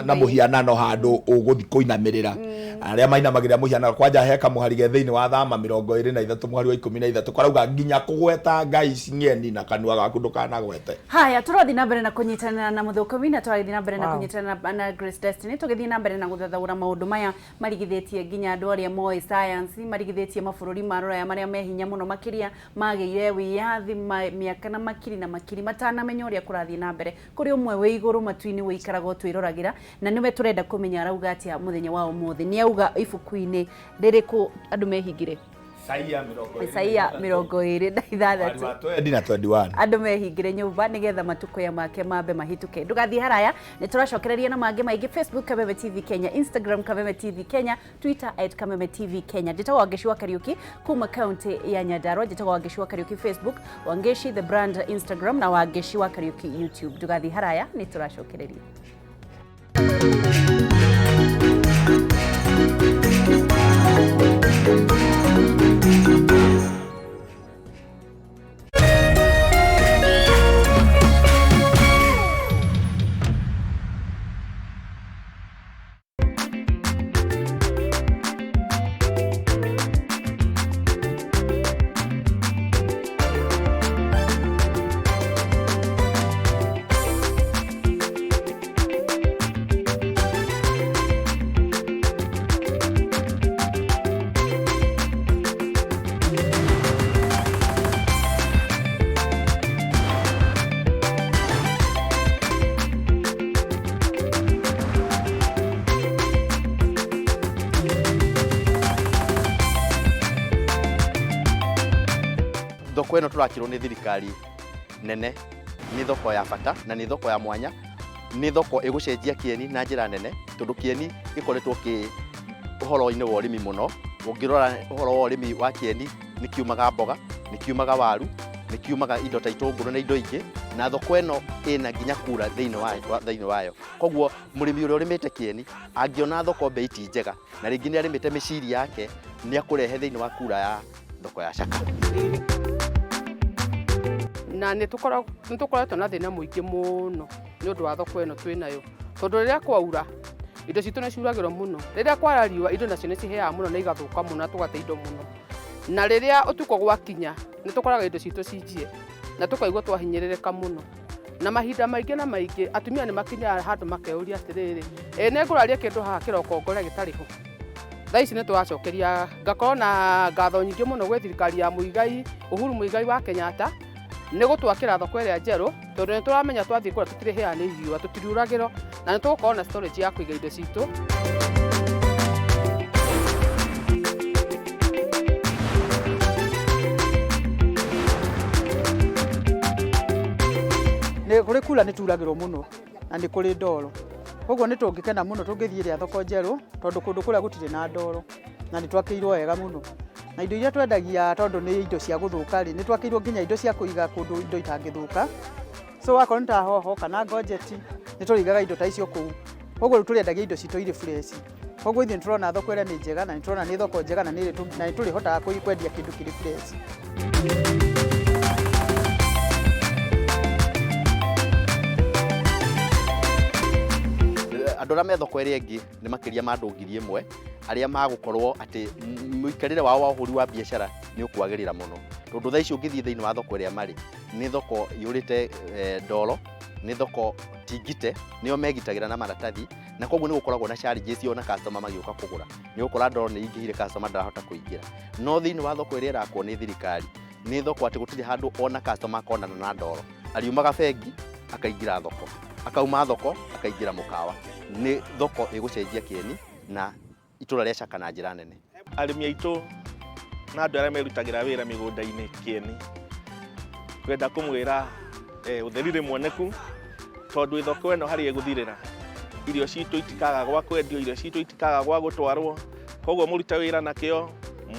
na mũhianano handũ ũgũthi kũinamĩrĩra. Arĩa mainamagĩrĩra mũhianano, kwanja he kamũhari ge thĩinĩ wa Thama 23 mũhari wa 13 karauga nginya kũgweta ngai ng'eni na kanua gaku ndũkanagwete. Haya, tũrathiĩ na mbere na kũnyitanĩra na Mũthũkũmi na tũrathiĩ na mbere na kũnyitanĩra na Grace Destiny, tũgĩthiĩ na mbere na gũthathaũra maũndũ maya marigithĩtie nginya andũ arĩa moĩ science, marigithĩtie mabũrũri ma rũraya marĩa me hinya mũno makĩria, magĩire wĩyathi mĩaka na makiri na makiri matanamenya ũrĩa kũrathiĩ na mbere. Kũrĩ ũmwe wĩ igũrũ matu-inĩ wĩikaraga ũtwĩroragĩra, na nĩwe tũrenda kũmenya arauga atĩa mũthenya wa ũmũthĩ. Nĩ auga ibuku-inĩ rĩrĩkũ andũ mehingire? Isaia 26. Isaia 26. Mũhari wa 20 na 21. Andũ mehingĩre nyũmba nĩgetha matukũ make mambe mahĩtũke. Ndũgathiĩ haraya, nĩ tũracokereria na mangĩ maingĩ. Facebook Kameme TV Kenya, Instagram Kameme TV Kenya, Twitter @KamemeTVKenya. Njĩtagwo Wangeci wa Kariũki kuma kaunti ya Nyandarua. Njĩtagwo Wangeci wa Kariũki Facebook, Wangeci the brand Instagram, na Wangeci wa Kariũki YouTube. Ndũgathiĩ haraya, nĩ tũracokereria. Thoko ĩno tũrakĩrwo nĩ thirikari nene nĩ thoko ya bata na nĩ thoko ya mwanya, nĩ thoko ĩgũcenjia Kĩeni na njĩra nene, tondũ Kĩeni gĩkoretwo kĩ ũhoro-inĩ wa ũrĩmi mũno. Ũngĩrora ũhoro wa ũrĩmi wa Kĩeni, nĩ kiumaga mboga, nĩ kiumaga waru, nĩ kiumaga indo ta itũngũrũ na indo ingĩ, na thoko ĩno ĩna nginya kura thĩinĩ wayo. Koguo mũrĩmi ũrĩa ũrĩmĩte Kĩeni angĩona thoko mbei ti njega na rĩngĩ nĩ arĩmĩte mĩciri yake, nĩ akũrehe thĩinĩ wa kura ya thoko ya Chaka. Na nĩ tũkoretwo na thĩna mũingĩ mũno nĩ ũndũ wa thoko ĩno twĩ nayo, tondũ rĩrĩa kwaura indo citũ nĩ ciuragĩrwo mũno, rĩrĩa kwara riũa indo nacio nĩ cihĩaga mũno na igathũka mũno na tũgate indo mũno, na rĩrĩa ũtukũ gwakinya nĩ tũkoraga indo citũ cinjie na tũkaigua twahinyĩrĩrĩka mũno. Na mahinda maingĩ na maingĩ atumia nĩ makinyaga handũ makeyũria atĩrĩrĩ, ĩ nĩ ngũraria kĩndũ haha kĩroko ngore gĩtarĩ ho. Thaa ici nĩ tũracokeria, ngakorwo na ngatho nyingĩ mũno gwĩ thirikari ya Muigai, Uhuru Muigai wa Kenyatta, nĩ gũtwakĩra thoko ĩrĩa njerũ, tondũ nĩ tũramenya twathiĩ kũrĩa tũtirĩhĩaga nĩ riũa, tũtiriuragĩrwo, na nĩ tũgũkorwo na storage ya kũiga indo citũ. Nĩ kũrĩ kura nĩ turagĩrwo mũno na nĩ kũrĩ ndoro. Koguo nĩ tũngĩkena mũno tũngĩthiĩ ĩrĩa thoko njerũ, tondũ kũndũ kũrĩa gũtirĩ na ndoro na nĩ twakĩirwo wega mũno. Na indo iria twendagia tondũ nĩ indo cia gũthũka rĩ, nĩ twakĩirwo nginya indo cia kũiga kũndũ indo itangĩthũka. So akorwo nĩ ta hoho kana ngonjeti, nĩ tũrĩigaga indo ta icio kũu. Koguo rĩu tũrĩendagia indo citũ irĩ fresh. Koguo ithuĩ nĩ tũrona thoko ĩrĩa nĩ njega na nĩ tũrona nĩ thoko njega na nĩ tũrĩhotaga kwendia kĩndũ kĩrĩ fresh. Andũ arĩa me thoko ĩrĩa ĩngĩ nĩ makĩria ma andũ 1000 arĩa magũkorwo atĩ mũikarĩre wao wa ũhũri wa biacara nĩ ũkwagĩrĩra mũno, tondũ thaa ici ũngĩthiĩ thĩinĩ wa thoko ĩrĩa marĩ nĩ thoko iyũrĩte ndoro, nĩ thoko tingite, nĩo megitagĩra na maratathi, na koguo nĩ gũkoragwo na challenges ona customer magĩũka kũgũra, nĩ ũgũkora ndoro nĩ ingĩhire customer ndarahota kũingĩra. No thĩinĩ wa thoko ĩrĩa ĩrakwo nĩ thirikari nĩ thoko atĩ gũtirĩ handũ ona customer akonana na ndoro, ariumaga bengi akaingĩra thoko, akauma thoko akaingĩra mũkawa. Nĩ thoko ĩgũcenjia kĩeni na itũra rĩa Chaka na njĩra nene. Arĩmi aitũ na andũ arĩa merutagĩra wĩra mĩgũnda-inĩ kĩeni, twenda kũmwĩra ũtheri nĩ muoneku, tondũ thoko ĩno harĩa ĩgũthirĩra, irio citũ itikaga gwa kwendio, irio citũ itikaga gwa gũtwarwo. Koguo mũrute wĩra na kĩo,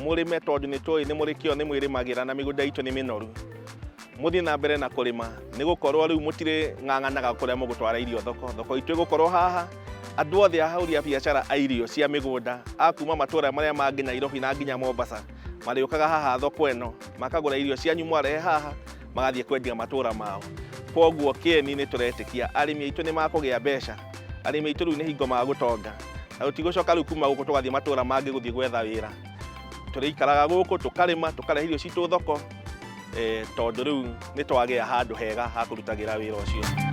mũrĩme tondũ nĩ tũĩ nĩ mũrĩ kĩo, nĩ mwĩrĩmagĩra na mĩgũnda itũ nĩ mĩnoru. Mũthiĩ na mbere na kũrĩma, nĩ gũkorwo rĩu mũtirĩ ng'ang'anaga kũrĩa mũgũtwara irio thoko. Thoko itũ ĩgũkorwo haha, andũ othe ahũri a biacara a irio cia mĩgũnda, a kuma matũra marĩa mangĩ Nairobi na nginya Mombasa, marĩũkaga haha thoko ĩno, makagũra irio cianyu mwarehe haha, magathiĩ kwendia matũra mao. Koguo kĩeni nĩ tũretĩkia arĩmi aitũ nĩ makũgĩa mbeca, arĩmi aitũ rĩu nĩ hingo magũtonga, na tũtigũcoka rĩu kuma gũkũ tũgathiĩ matũra mangĩ gũthiĩ gwetha wĩra. Tũrĩikaraga gũkũ tũkarĩma, tũkarehe irio citũ thoko, tondũ rĩu nĩ twagĩa handũ hega ha kũrutagĩra wĩra ũcio.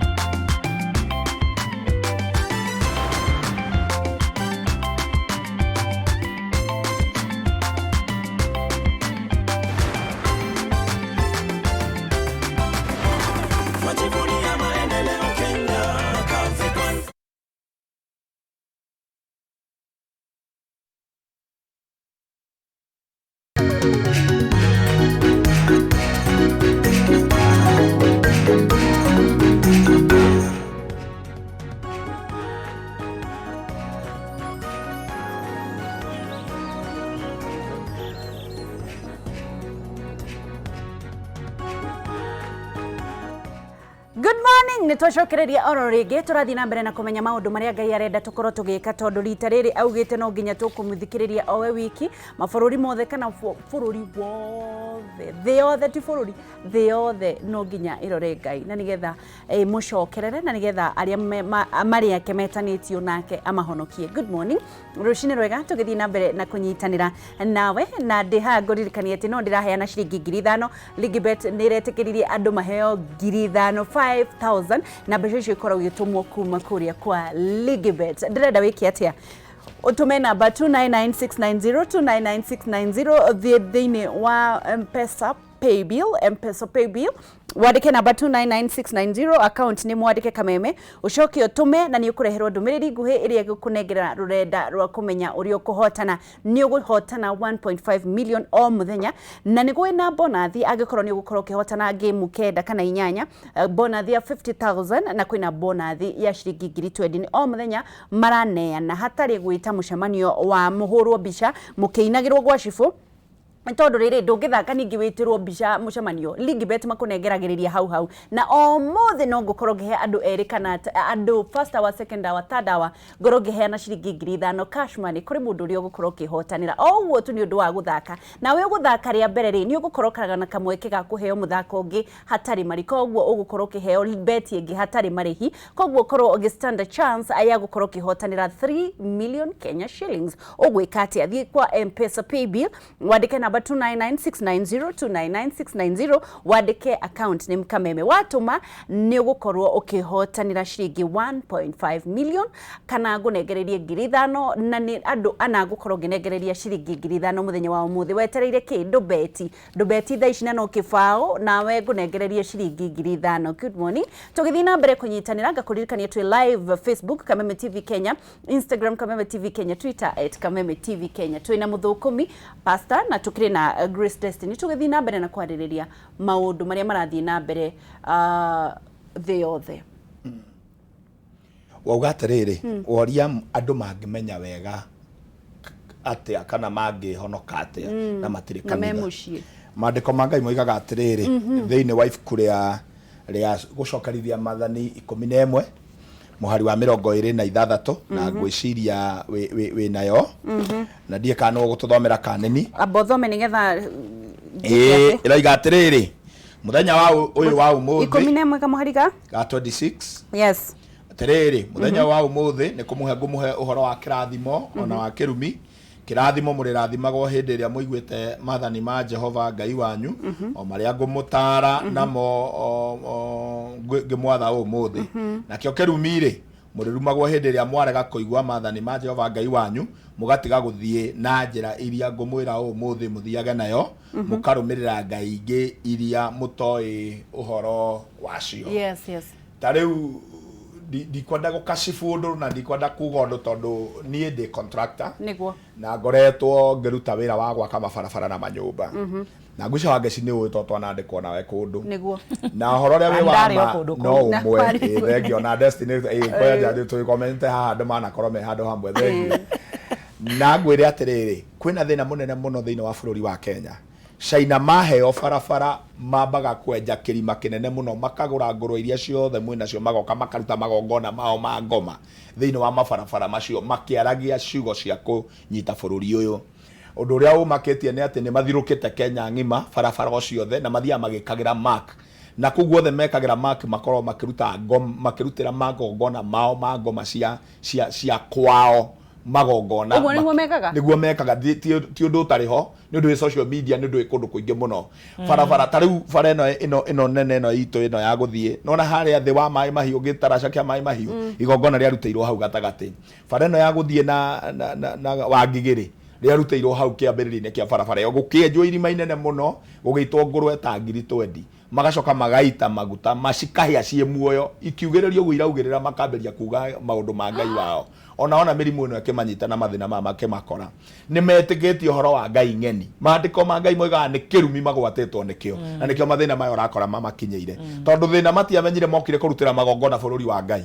Good morning, nĩ twacokereria oro rĩngĩ tũrathiĩ na mbere na kũmenya maũndũ marĩa Ngai arenda tũkorwo tũgĩka, tondũ rita rĩrĩ augĩte no nginya tũkũmũthikĩrĩria owe wiki, mabũrũri mothe kana bũrũri wothe, thĩ yothe, ti bũrũri, thĩ yothe no nginya ĩrore Ngai, na nĩgetha ĩmũcokerere, na nĩgetha arĩa marĩ ake metanĩtio nake amahonokie. Good morning, rũcinĩ rwega, tũgĩthiĩ na mbere na kũnyitanĩra nawe, na ndĩ haha ngũririkania atĩ no ndĩraheana ciringi 5,000. Ligibet nĩ ĩretĩkĩririe andũ maheo 5,000, 5000, na mbeca icio ikoragwo igĩtũmwo kuma kũrĩa kwa Ligibet. Ndĩrenda wĩke atĩa? Ũtũme namba 299690 299690 thiĩ thĩinĩ wa M-Pesa Paybill, M-Pesa Paybill, wandĩke namba 299690, account nĩ mwandĩke Kameme, ũcoke ũtũme na nĩ ũkũreherwo ndũmĩrĩri nguhĩ ĩrĩa ĩgũkũnengera rũrenda rwa kũmenya ũrĩa ũkũhotana. Nĩ ũgũhotana 1.5 million o mũthenya, na nĩ gwĩ na bonathi angĩkorwo nĩ ũgũkorwo ũkĩhotana game 9 kana 8, bonathi ya 50,000 na kwĩna bonathi ya ciringi 20,000 o mũthenya maraneana hatarĩ gwĩta mũcemanio wa mũhũrwo mbica mũkĩinagĩrwo gwa cibũ, tondũ rĩrĩ ndũngĩthaka ningĩ wĩtĩrwo mbica mũcemanio. Ligibet makũnengeragĩrĩria hau hau, na o mũthĩ no ngũkorwo ngĩhe andũ erĩ kana andũ first hour, second hour, third hour, ngorwo ngĩheana ciringi 5,000 cash money kũrĩ mũndũ ũrĩa ũgũkorwo ũkĩhotanĩra o ũguo tu nĩ ũndũ wa gũthaka. Nawe ũgũthaka rĩa mbere rĩ, nĩ ũgũkorwo ũkaraga na kamweke ga kũheo mũthako ũngĩ hatarĩ marĩhi, koguo ũgũkorwo ũkĩheo beti ĩngĩ hatarĩ marĩhi, koguo ũkorwo ũgĩ stand a chance ya gũkorwo ũkĩhotanĩra 3 million Kenya shillings. Ũgwĩka atĩa? Thiĩ kwa M-Pesa Paybill, wandĩke namba 299690 299690, wandĩke account nĩ Kameme, watũma nĩ ũgũkorwo ũkĩhotanĩra ciringi 1.5 million kana ngũnengererie 5,000, na nĩ andũ ana ngũkorwo ngĩnengereria ciringi 5,000 mũthenya wa ũmũthĩ. Wetereire kĩ? Ndũbeti, ndũbeti thaa ici na no kĩbaũ, nawe ngũnengererie ciringi 5,000. Good morning, tũgĩthiĩ na mbere kũnyitanĩra, ngakũririkania twĩ live Facebook Kameme TV Kenya, Instagram Kameme TV Kenya, Twitter at Kameme TV Kenya. Twĩna mũthũkũmi Pastor na tũkĩrĩ na Grace Destiny, tũgĩthiĩ na mbere na kwarĩrĩria maũndũ marĩa marathiĩ na mbere thĩ yothe. Wauga atĩrĩrĩ, woria andũ mangĩmenya wega atĩa kana mangĩhonoka atĩa na matirĩ Na me kanitha. mũciĩ. Maandĩko ma Ngai moigaga atĩrĩrĩ, thĩinĩ wa ibuku rĩa rĩa gũcokerithia mathani 11 mũhari wa 26, na ngwĩciria wĩ nayo, na ndiĩ kana nĩ ũgũtũthomera kanini. Amba ũthome nĩgetha. Ĩĩ, ĩroiga atĩrĩrĩ, mũthenya wa ũyũ wa ũmũthĩ 11 kamũhari ka ga 26. Yes. Atĩrĩrĩ, mũthenya wa ũmũthĩ nĩ kũmũhe ngũmũhe ũhoro wa kĩrathimo ona wa kĩrumi. Kĩrathimo mũrĩrathimagwo hĩndĩ ĩrĩa mũiguĩte maathani ma Jehova Ngai wanyu, o marĩa ngũmũtaara namo ngĩmwatha ũmũthĩ. Nakĩo kĩrumi-rĩ, mũrĩrumagwo hĩndĩ ĩrĩa mwarega kũigua maathani ma Jehova Ngai wanyu, mũgatiga gũthiĩ na njĩra iria ngũmwĩra ũmũthĩ mũthiage nayo, mũkarũmĩrĩra ngai ingĩ iria mũtoĩ ũhoro wacio. Ta rĩu ndikwenda gũkacibu ũndũ na ndikwenda kuga ũndũ, tondũ niĩ ndĩ contractor na ngoretwo ngĩruta wĩra wa gwaka mabarabara na manyũmba, na ngwĩcia Wangeci nĩ ũĩ tondũ twanandĩkwo nawe kũndũ na ũhoro ũrĩa wĩ Na wa ndarĩ o ma kũndũ no kũu. Na ũmwe. kwarĩ Ĩĩ, thengio na Destiny, ĩĩ, kwanja tũgĩkomete haha andũ manakorwo me handũ hamwe, thengio. Na ngwĩre atĩrĩrĩ, kwĩna thĩna mũnene mũno thĩinĩ wa bũrũri wa Kenya. China maheo barabara mambaga kwenja kĩrima kĩnene mũno, makagũra ngũrwe iria ciothe mwĩnacio, magoka makaruta magongona mao ma ngoma thĩinĩ wa mabarabara macio, makĩaragia ciugo cia kũnyita bũrũri ũyũ. Ũndũ ũrĩa ũmakĩtie nĩ atĩ nĩ mathirũkĩte Kenya ng'ima barabara o ciothe, na mathiaga magĩkagĩra mark, na kũu guothe mekagĩra mark makoragwo makĩruta ngoma, makĩrutĩra magongona mao ma ngoma cia cia cia kwao magongona. Ũguo nĩguo mekaga? Nĩguo mekaga. Ti ũndũ ũtarĩ ho, nĩ ũndũ wĩ social media, nĩ ũndũ wĩ kũndũ kũingĩ mũno. Barabara ta rĩu bara ĩno ĩno ĩno nene ĩno itũ ĩno ya gũthiĩ nona harĩa thĩ wa Maĩ Mahiũ, gĩtaraca kĩa Maĩ Mahiũ, igongona rĩarutĩirwo hau gatagatĩ. Bara ĩno ya gũthiĩ na Wangigĩrĩ rĩarutĩirwo hau kĩambĩrĩria-inĩ kĩa barabara ĩyo, gũkĩenjwo irima inene mũno, gũgĩitwo ngũrwe ta 20,000, magacoka magaita maguta macikahĩa ciĩ muoyo, ikiugĩrĩrio ũguo iraugĩrĩra, makambĩria kuga maũndũ ma Ngai wao. Ona mĩrimũ ĩno ĩkĩmanyita na mathĩna maya makĩmakora, nĩ metĩkĩtie ũhoro wa Ngai ng'eni. Maandĩko ma Ngai moigaga nĩ kĩrumi magwatĩtwo nĩkĩo, na nĩkĩo mathĩna maya ũrakora mamakinyĩire, tondũ thĩna matiamenyire mokire kũrutĩra magongona bũrũri wa Ngai.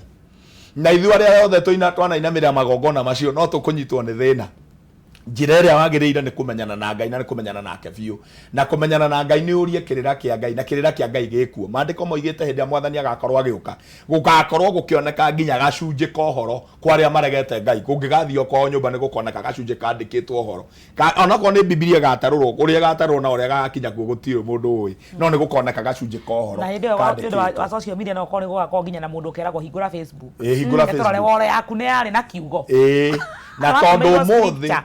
Na ithuĩ arĩa othe twanainamĩrĩra magongona macio no tũkũnyitwo nĩ thĩna. Njĩra ĩrĩa wagĩrĩire nĩ kũmenyana na Ngai, na nĩ kũmenyana nake biũ. Na kũmenyana na Ngai nĩ ũrie kĩrĩra kĩa Ngai, na kĩrĩra kĩa Ngai gĩkuo. Maandĩko moigĩte hĩndĩ ĩrĩa Mwathani agakorwo agĩũka, gũgakorwo gũkĩoneka nginya gacunjĩ ka ũhoro kwa arĩa maregete Ngai. Kũngĩgathiĩ o kwao nyũmba nĩ gũkoneka gacunjĩ kandĩkĩtwo ũhoro, onakorwo nĩ Bibilia ĩgatarũrwo, ũrĩa ĩgatarũrwo na ũrĩa gagakinya kuo gũtirĩ mũndũ ũĩ, no nĩ gũkoneka gacunjĩ ka ũhoro Na hĩndĩ ĩyo nĩ ũndũ wa kandĩkĩtwo. Wa social media no ũkorwo nĩ gũgakorwo nginya na mũndũ ũkeragwo, "Hingũra Facebook." Ĩĩ, hingũra Reke tũrore Facebook. wall yaku nĩ yarĩ na kiugo. Ĩĩ, na tondũ Ũratũmĩirwo ũmũthĩ scripture,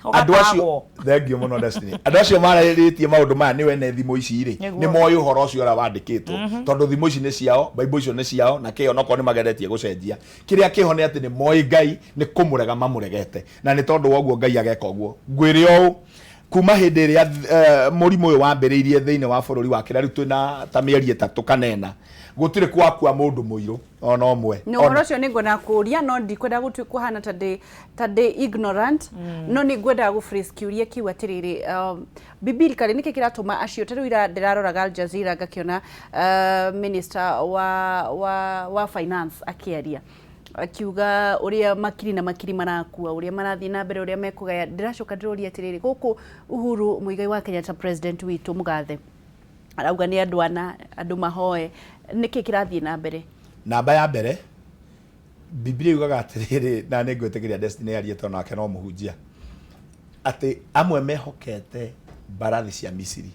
andũ acio ũgatagwo. Thengio mũno, Destiny. Andũ acio mararĩtie maũndũ maya nĩ wene thimũ ici rĩ, nĩ moĩ ũhoro ũcio ũrĩa wandĩkĩtwo, tondũ thimũ ici nĩ ciao, Bible icio nĩ ciao, na kĩo onokorwo nĩ mageretie gũcenjia kĩrĩa kĩho nĩ atĩ nĩ moĩ Ngai, nĩ kũmũrega mamũregete, na nĩ tondũ wa ũguo Ngai ageka ũguo. Ngwĩre ũũ, kuma hĩndĩ ĩrĩa mũrimũ ũyũ wambĩrĩirie thĩinĩ wa bũrũri wa Kenya, rĩu twĩna ta mĩeri 3 kana 4, gũtirĩ gwakua mũndũ mũirũ ona ũmwe. Nĩ ũhoro ũcio nĩ ngwenda kũũria, no ndikwenda gũtuĩka kũhana ta ndĩ ignorant, no nĩ ngwendaga gũ phrase kĩũria kĩu atĩrĩrĩ, biblically nĩkĩ kĩratũma acio ta rĩu ira ndĩraroraga Al Jazeera ngakĩona minister wa finance akĩaria akiuga ũrĩa makiri na makiri marakua, ũrĩa marathiĩ na mbere, ũrĩa mekũgaya. Ndĩracoka ndĩroria atĩrĩrĩ, gũkũ Uhuru Muigai wa Kenyatta, president witũ mũgathe, arauga nĩ andũ ana andũ mahoe. Nĩkĩ kĩrathiĩ na mbere? Namba ya mbere, Bibilia yugaga atĩrĩrĩ, na nĩ ngwĩtĩkĩria Destiny arie tondũ nake no mũhunjia, atĩ amwe mehokete mbarathi cia Misiri,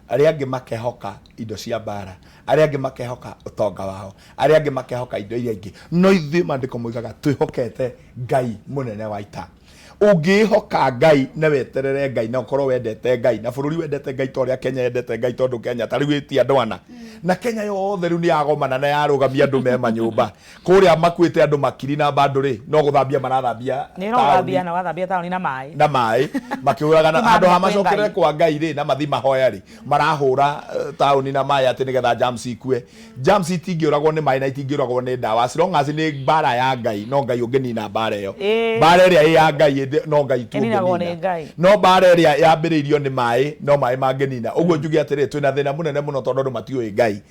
arĩa angĩ makehoka indo cia mbara, arĩa angĩ makehoka ũtonga wao, arĩa angĩ makehoka indo iria ingĩ, no ithuĩ maandĩko moigaga twĩhokete Ngai mũnene wa ita. Ũngĩĩhoka Ngai na weterere Ngai na ũkorwo wendete Ngai na bũrũri wendete Ngai ta ũrĩa Kenya yendete Ngai, tondũ Kenya ta rĩu ĩti andũ ana na Kenya yothe rĩu nĩ yagomana na yarũgamia andũ me manyũmba kũrĩa makuĩte andũ makiri na bado rĩ, no gũthambia marathambia Nĩ taũni. ũrathambia na wathambia taũni na maĩ. Na maĩ makĩhũraga Ti handũ ha maambia kwĩ macokerere Ngai. kwa Ngai rĩ, na mathi mahoya rĩ, marahũra taũni na maĩ atĩ nĩgetha germs ikue. Germs itingĩũragwo nĩ maĩ na itingĩũragwo nĩ ndawa, as long as nĩ mbara ya Ngai. No Ngai ũngĩnina mbara ĩyo. Mbara ĩrĩa ĩ ya Ngai. ĩngĩ no Ngai tu Ĩninagwo nĩ ũngĩnina. Ngai. No mbara ĩrĩa yambĩrĩirio nĩ maĩ no maĩ mangĩnina. Ũguo njuge atĩrĩrĩ, twĩna thĩna mũnene mũno tondũ andũ matiũĩ Ngai.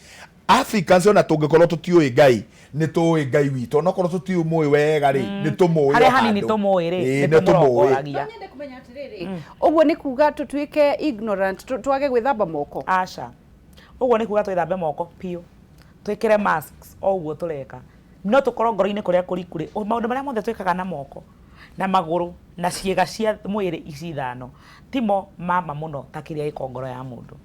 Africans ona tũngĩkorwo tũtiũĩ Ngai, nĩ tũĩ Ngai witũ. Onokorwo tũtiũmũĩ wega rĩ, nĩ tũmũĩ o Harĩa hanini handũ. tũmũĩ rĩ, Ĩĩ, nĩ nĩ tũmũĩ. tũmũrongoragia. No nyende kũmenya atĩrĩrĩ, ũguo nĩ kuga tũtuĩke ignorant, twage gwĩthamba moko? Aca. Ũguo nĩ kuga twĩthambe moko biũ, twĩkĩre masks o ũguo tũreka. No tũkorwo ngoro-inĩ kũrĩa kũriku rĩ, maũndũ marĩa mothe twĩkaga na moko, na magũrũ, na ciĩga cia mwĩrĩ ici ithano, timo ma ma mũno ta kĩrĩa gĩkoragwo ngoro ya mũndũ.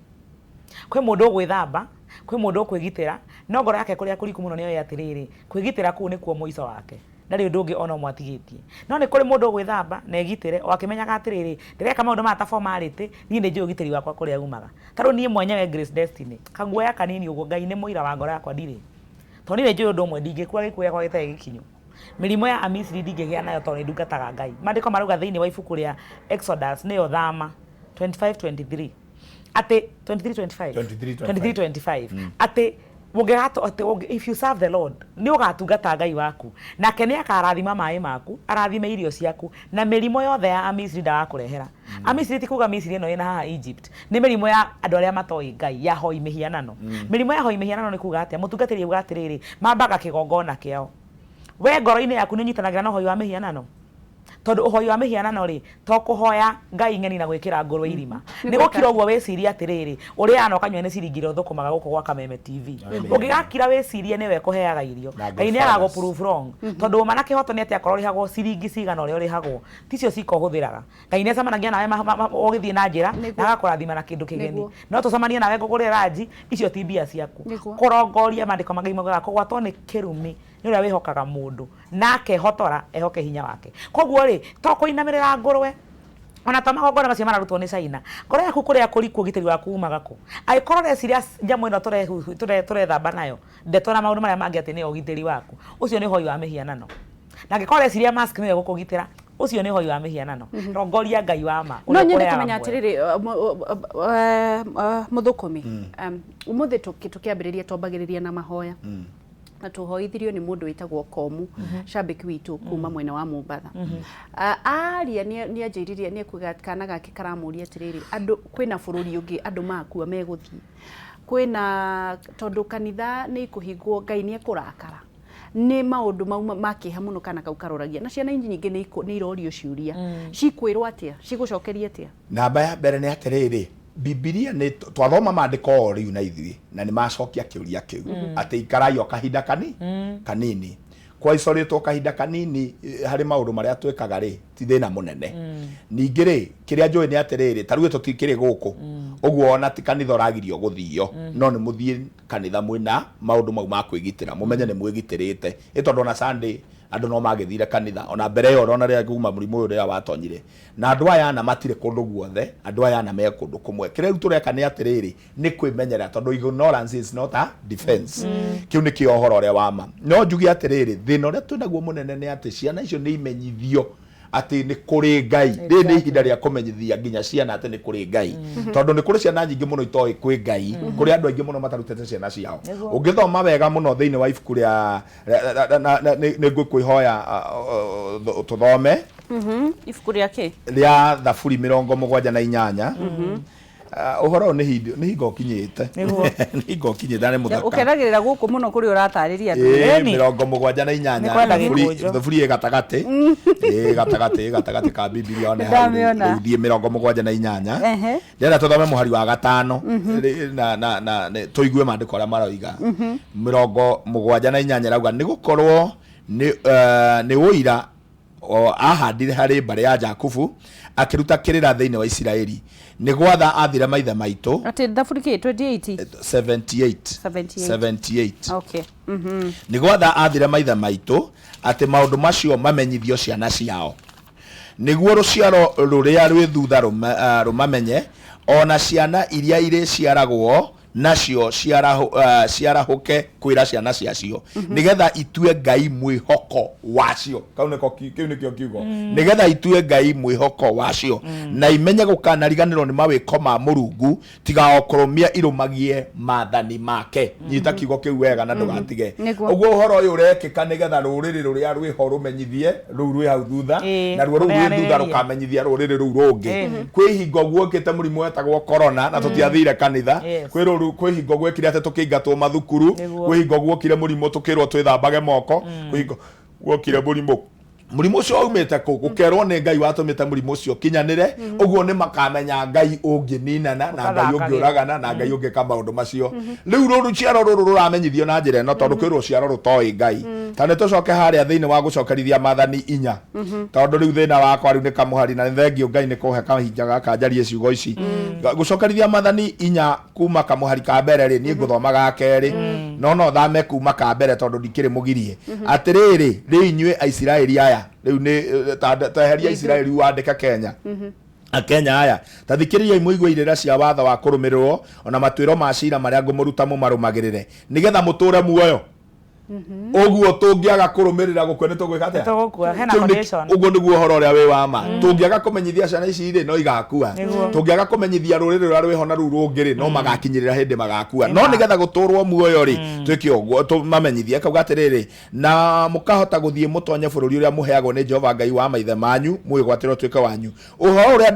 Kwĩ mũndũ ũgwĩthamba, kwĩ mũndũ ũkwĩgitĩra, no ngoro yake kũrĩa kũriku mũno nĩoĩ atĩrĩrĩ, kwĩgitĩra kũu nĩkuo mũico wake. Ndarĩ ũndũ ũngĩ ona ũmwe atigĩtie. No nĩ kũrĩ mũndũ ũgwĩthamba na egitĩre o akĩmenyaga atĩrĩrĩ, ndĩreka maũndũ maya ta formality, niĩ nĩ njũĩ ũgitĩri wakwa kũrĩa umaga. Ta rĩu niĩ mwenyewe Grace Destiny, kaguoya kanini ũguo, Ngai nĩ mũira wa ngoro yakwa ndirĩ. Tondũ niĩ nĩ njũĩ ũndũ ũmwe, ndingĩkua gĩkuũ gĩakwa gĩtarĩ gĩkinyu. Mĩrimũ ya Amisiri ndingĩgĩa nayo tondũ nĩ ndungataga Ngai. Maandĩko marauga thĩinĩ wa ibuku rĩa Exodus, nĩyo Thama 25:23, atĩ 23:25 23:25. 23:25 atĩ ũngĩgato atĩ if you serve the Lord nĩ ũgatungata Ngai waku nake nĩ akarathima maĩ maku arathime irio ciaku na mĩrimũ yothe ya Amisiri ndagakũrehera. Amisiri ti kuga Misiri ĩno ĩna haha Egypt, nĩ mĩrimũ ya andũ arĩa matoĩ Ngai ya hoi mĩhianano. Mĩrimũ ya hoi mĩhianano nĩ kuga atĩa? Mũtungatĩri auga atĩrĩrĩ, mambaga kĩgongona kĩao. We ngoro-inĩ yaku nĩ ũnyitanagĩra na ũhoi wa mĩhianano? Tondũ ũhoi wa mĩhianano rĩ, to kũhoya ngai ng'eni na gwĩkĩra ngũrwe irima. Nĩ gũkira ũguo wĩcirie atĩrĩrĩ, ũrĩaga na ũkanyua nĩ ciringi iria ũthũkũmaga gũkũ gwa Kameme TV. Ũngĩgakira wĩcirie nĩwe ĩkũheaga irio, Na Ngai nĩ Godfathers. agagũ prove wrong. Tondũ ũma na kĩhoto nĩ atĩ akorwo ũrĩhagwo ciringi cigana ũrĩa ũrĩhagwo, ticio cika ũhũthĩraga. Ngai nĩ acemanagia nawe ũgĩthiĩ na njĩra na agakũrathima na kĩndũ kĩgeni. No tũcemanie nawe ngũgũrĩre ranji, icio ti mbia ciaku. Kũrongoria maandĩko ma Ngai maugaga kũgwatwo nĩ kĩrumi nĩ ũrĩa wĩhokaga mũndũ na akehotora ehoke hinya wake. Koguo rĩ, to kũinamĩrĩra ngũrwe, ona to magongona macio mararutwo nĩ China, ngoro yaku kũrĩa kũriku ũgitĩri waku umaga kũ? Angĩkorwo ũreciria nyamũ ĩno tũrethamba nayo, ndeto na maũndũ marĩa mangĩ atĩ nĩyo ũgitĩri waku, ũcio nĩ ũhoi wa mĩhianano. Na angĩkorwo ũreciria mask nĩyo ĩgũkũgitĩra, ũcio nĩ ũhoi wa mĩhianano. Rongoria Ngai wa ma, No ũrĩa nyende ũkũheaga kũmenya muoyo. atĩrĩrĩ, mũthũkũmi, ũmũthĩ tũkĩambĩrĩria twambagĩrĩria na mahoya. Na tũhoithirio nĩ mũndũ wĩtagwo Komu, shabiki witũ kuma mwena wa Mombatha. Aria nĩ anjĩririe nĩ ekuga kana gake karamũria atĩrĩrĩ, andũ kwĩna bũrũri ũngĩ andũ makua megũthiĩ. Kwĩna tondũ kanitha nĩ ikũhingwo Ngai nĩ ekũrakara. Nĩ maũndũ mau ma kĩeha mũno kana kau karoragia. Na ciana nyingĩ nĩ irorio ciũria. Cikwĩrwo atĩa? Cigũcokeria atĩa? Namba ya mbere nĩ atĩrĩrĩ, Bibilia nĩ twathoma maandĩko o rĩu na ithuĩ na nĩ macokia kĩũria kĩu atĩ ikarai o kahinda kani kanini. Kwa icorĩtwo kahinda kanini harĩ maũndũ marĩa twĩkaga rĩ ti thĩna mũnene. Ningĩ rĩ kĩrĩa njũĩ nĩ atĩrĩrĩ, ta rĩu tũtikĩrĩ gũkũ ũguo ona ti kanitha ũragirio gũthio, no nĩ mũthiĩ kanitha mwĩna maũndũ mau ma kwĩgitĩra, mũmenye nĩ mwĩgitĩrĩte. Ĩ tondũ ona Sunday andũ no magĩthire kanitha ona mbere ĩyo ona rĩrĩa kuma mũrimũ ũyũ rĩrĩa watonyire. Na andũ aya ana matirĩ kũndũ guothe, andũ aya ana me kũndũ kũmwe. Kĩrĩa rĩu tũreka nĩ atĩrĩrĩ, nĩ kwĩmenyerera tondũ ignorance is not a defense. Kĩu nĩkĩo ũhoro ũrĩa wa ma. No njuge atĩrĩrĩ, thĩna ũrĩa twĩnaguo mũnene nĩ atĩ ciana icio nĩ imenyithio atĩ nĩ kũrĩ Ngai. Rĩrĩ nĩ ihinda rĩa kũmenyithia nginya ciana atĩ nĩ kũrĩ Ngai. Tondũ nĩ kũrĩ ciana nyingĩ mũno itoĩ kwĩ Ngai. Kũrĩ andũ aingĩ mũno matarutĩte ciana ciao. Ũngĩthoma wega mũno thĩinĩ wa ibuku rĩa nĩ ngũkwĩhoya tũthome Ibuku rĩa kĩ? Rĩa Thaburi 78. Ũhoro ũyũ nĩ hingo nĩ hingo ũkinyĩte. Nĩguo. Nĩ hingo ũkinyĩte na nĩ mũthaka. Ũkenagĩrĩra gũkũ mũno kũrĩa ũratarĩria andũ. Ĩĩ, Ĩni. 78. Nĩ kwenda Thaburi gĩkũnjo. Thaburi ĩ gatagatĩ. Ĩ gatagatĩ, ĩ gatagatĩ ka Bibilia one hau rĩu. Nĩndamĩona. Rĩu thiĩ 78. Ndĩrenda tũthome mũhari wa gatano na na na nĩ- tũigue maandĩko arĩa maroiga. 78 ĩrauga nĩ gũkorwo nĩ nĩ ũira o ahandire harĩ mbarĩ ya Jakubu, akĩruta kĩrĩra thĩinĩ wa Isiraeli. Nĩ gwatha aathire maithe maitũ. Atĩ thaburi kĩ? 28? 78. 78. 78. Okay. Nĩ gwatha aathire maithe maitũ atĩ maũndũ macio mamenyithio ciana ciao, nĩguo rũciaro rũrĩa rwĩ thutha rũmamenye, o na ciana iria irĩciaragwo. Nacio ciarahũke kwĩra ciana ciacio, nĩgetha itue Ngai mwĩhoko wacio. Kau nĩko kĩu nĩkĩo kiugo, nĩgetha itue Ngai mwĩhoko wacio, na imenye gũkanariganĩrwo nĩ mawĩko ma Mũrungu, tiga o kũrũmia irũmagie maathani make. Nyita kiugo kĩu wega na ndũgatige. Nĩguo. Ũguo ũhoro ũyũ ũrekĩka nĩgetha rũrĩrĩ rũrĩa rwĩho rũmenyithie rũu rwĩ hau thutha, naruo rũu rwĩ thutha rũneanĩrĩrie. Rũkamenyithia rũrĩrĩ rũu rũngĩ. Kwĩ hingo guokĩte mũrimũ wetagwo corona na tũtiathire kanitha. Kwĩ rũru kwĩ hingo gwekire atĩ tũkĩingatwo mathukuru. Kwĩ hingo guokire mũrimũ tũkĩrwo twĩthambage moko. Kwĩ hingo guokire mũrimũ, mũrimũ ũcio waumĩte kũ? Gũkerwo nĩ Ngai watũmĩte mũrimũ ũcio ũkinyanĩre. Ũguo nĩ makamenya Ngai ũngĩninana na Ngai Ũgathakagĩra. Ũngĩũragana na Ngai ũngĩka maũndũ macio. Rĩu rũciaro rũrũ rũramenyithio na njĩra ĩno, tondũ kwĩ rũciaro rũtoĩ Ngai. Ta nĩ tũcoke harĩa thĩinĩ wa gũcokerithia maathani 4, tondũ rĩu thĩna wakwa rĩu nĩ kamũhari, na nĩ thengiũ Ngai nĩ kũhe kahinda gaka njarie ciugo ici. Gũcokerithia maathani 4 kuma kamũhari ka mbere rĩ, niĩ ngũthoma ga kerĩ, no thame kuma ka mbere tondũ ndikĩrĩ mũgirie. Atĩrĩrĩ, rĩu inyuĩ Aisiraeli aya, rĩu nĩ teheria Isiraeli wandĩke Kenya. Akenya aya, ta thikĩrĩriai mũigue irĩra cia watho wa kũrũmĩrĩrwo, o na matuĩro ma ciira marĩa ngũmũruta mũmarũmagĩrĩre, nĩgetha mũtũũre muoyo. Ũguo tũngĩaga kũrũmĩrĩra, gũkua nĩ tũgwĩka atĩa? Tũgũkua. Hena Kĩu condition. Ũguo nĩguo ũhoro ũrĩa wĩ wa ma. Tũngĩaga kũmenyithia ciana ici rĩ, no igakua. Tũngĩaga kũmenyithia rũrĩrĩ rũrĩa rwĩho na rũu rũngĩ rĩ, no magakinyĩrĩra hĩndĩ magakua. No nĩgetha gũtũrwo muoyo rĩ, twĩke ũguo, tũmamenyithie. Akauga atĩrĩrĩ, na mũkahota gũthiĩ mũtonye bũrũri ũrĩa mũheagwo nĩ Jehova Ngai wa maithe manyu, mũwĩgwatĩre ũtuĩke wanyu. Ũhoro ũrĩa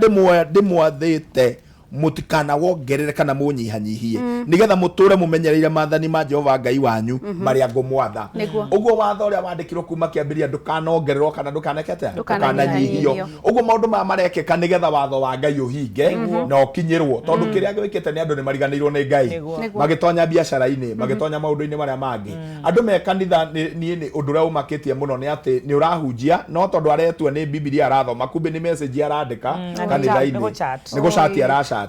ndĩmwathĩte mũtikanawongerere kana mũnyihanyihie, nĩgetha mũtũre mũmenyereire maathani ma Jehova Ngai wanyu marĩa ngũmwatha. Ũguo watho ũrĩa wandĩkirwo kuma kĩambĩrĩria ndũkanongererwo kana ndũkaneke atĩa? Ndũkananyihanyihio. Ũguo maũndũ maya marekĩka nĩgetha watho wa Ngai ũhinge na ũkinyĩrwo, tondũ kĩrĩa gwĩkĩte nĩ andũ nĩ mariganĩirwo nĩ Ngai. Magĩtonya biacara-inĩ, magĩtonya maũndũ-inĩ marĩa mangĩ. Andũ me kanitha, niĩ nĩ ũndũ ũrĩa ũmakĩtie mũno nĩ atĩ nĩ ũrahunjia, no tondũ aretua nĩ Bibilia arathoma, kumbe nĩ message arandĩka kanitha-inĩ. Nĩ gũchat. Nĩ gũcati aracati.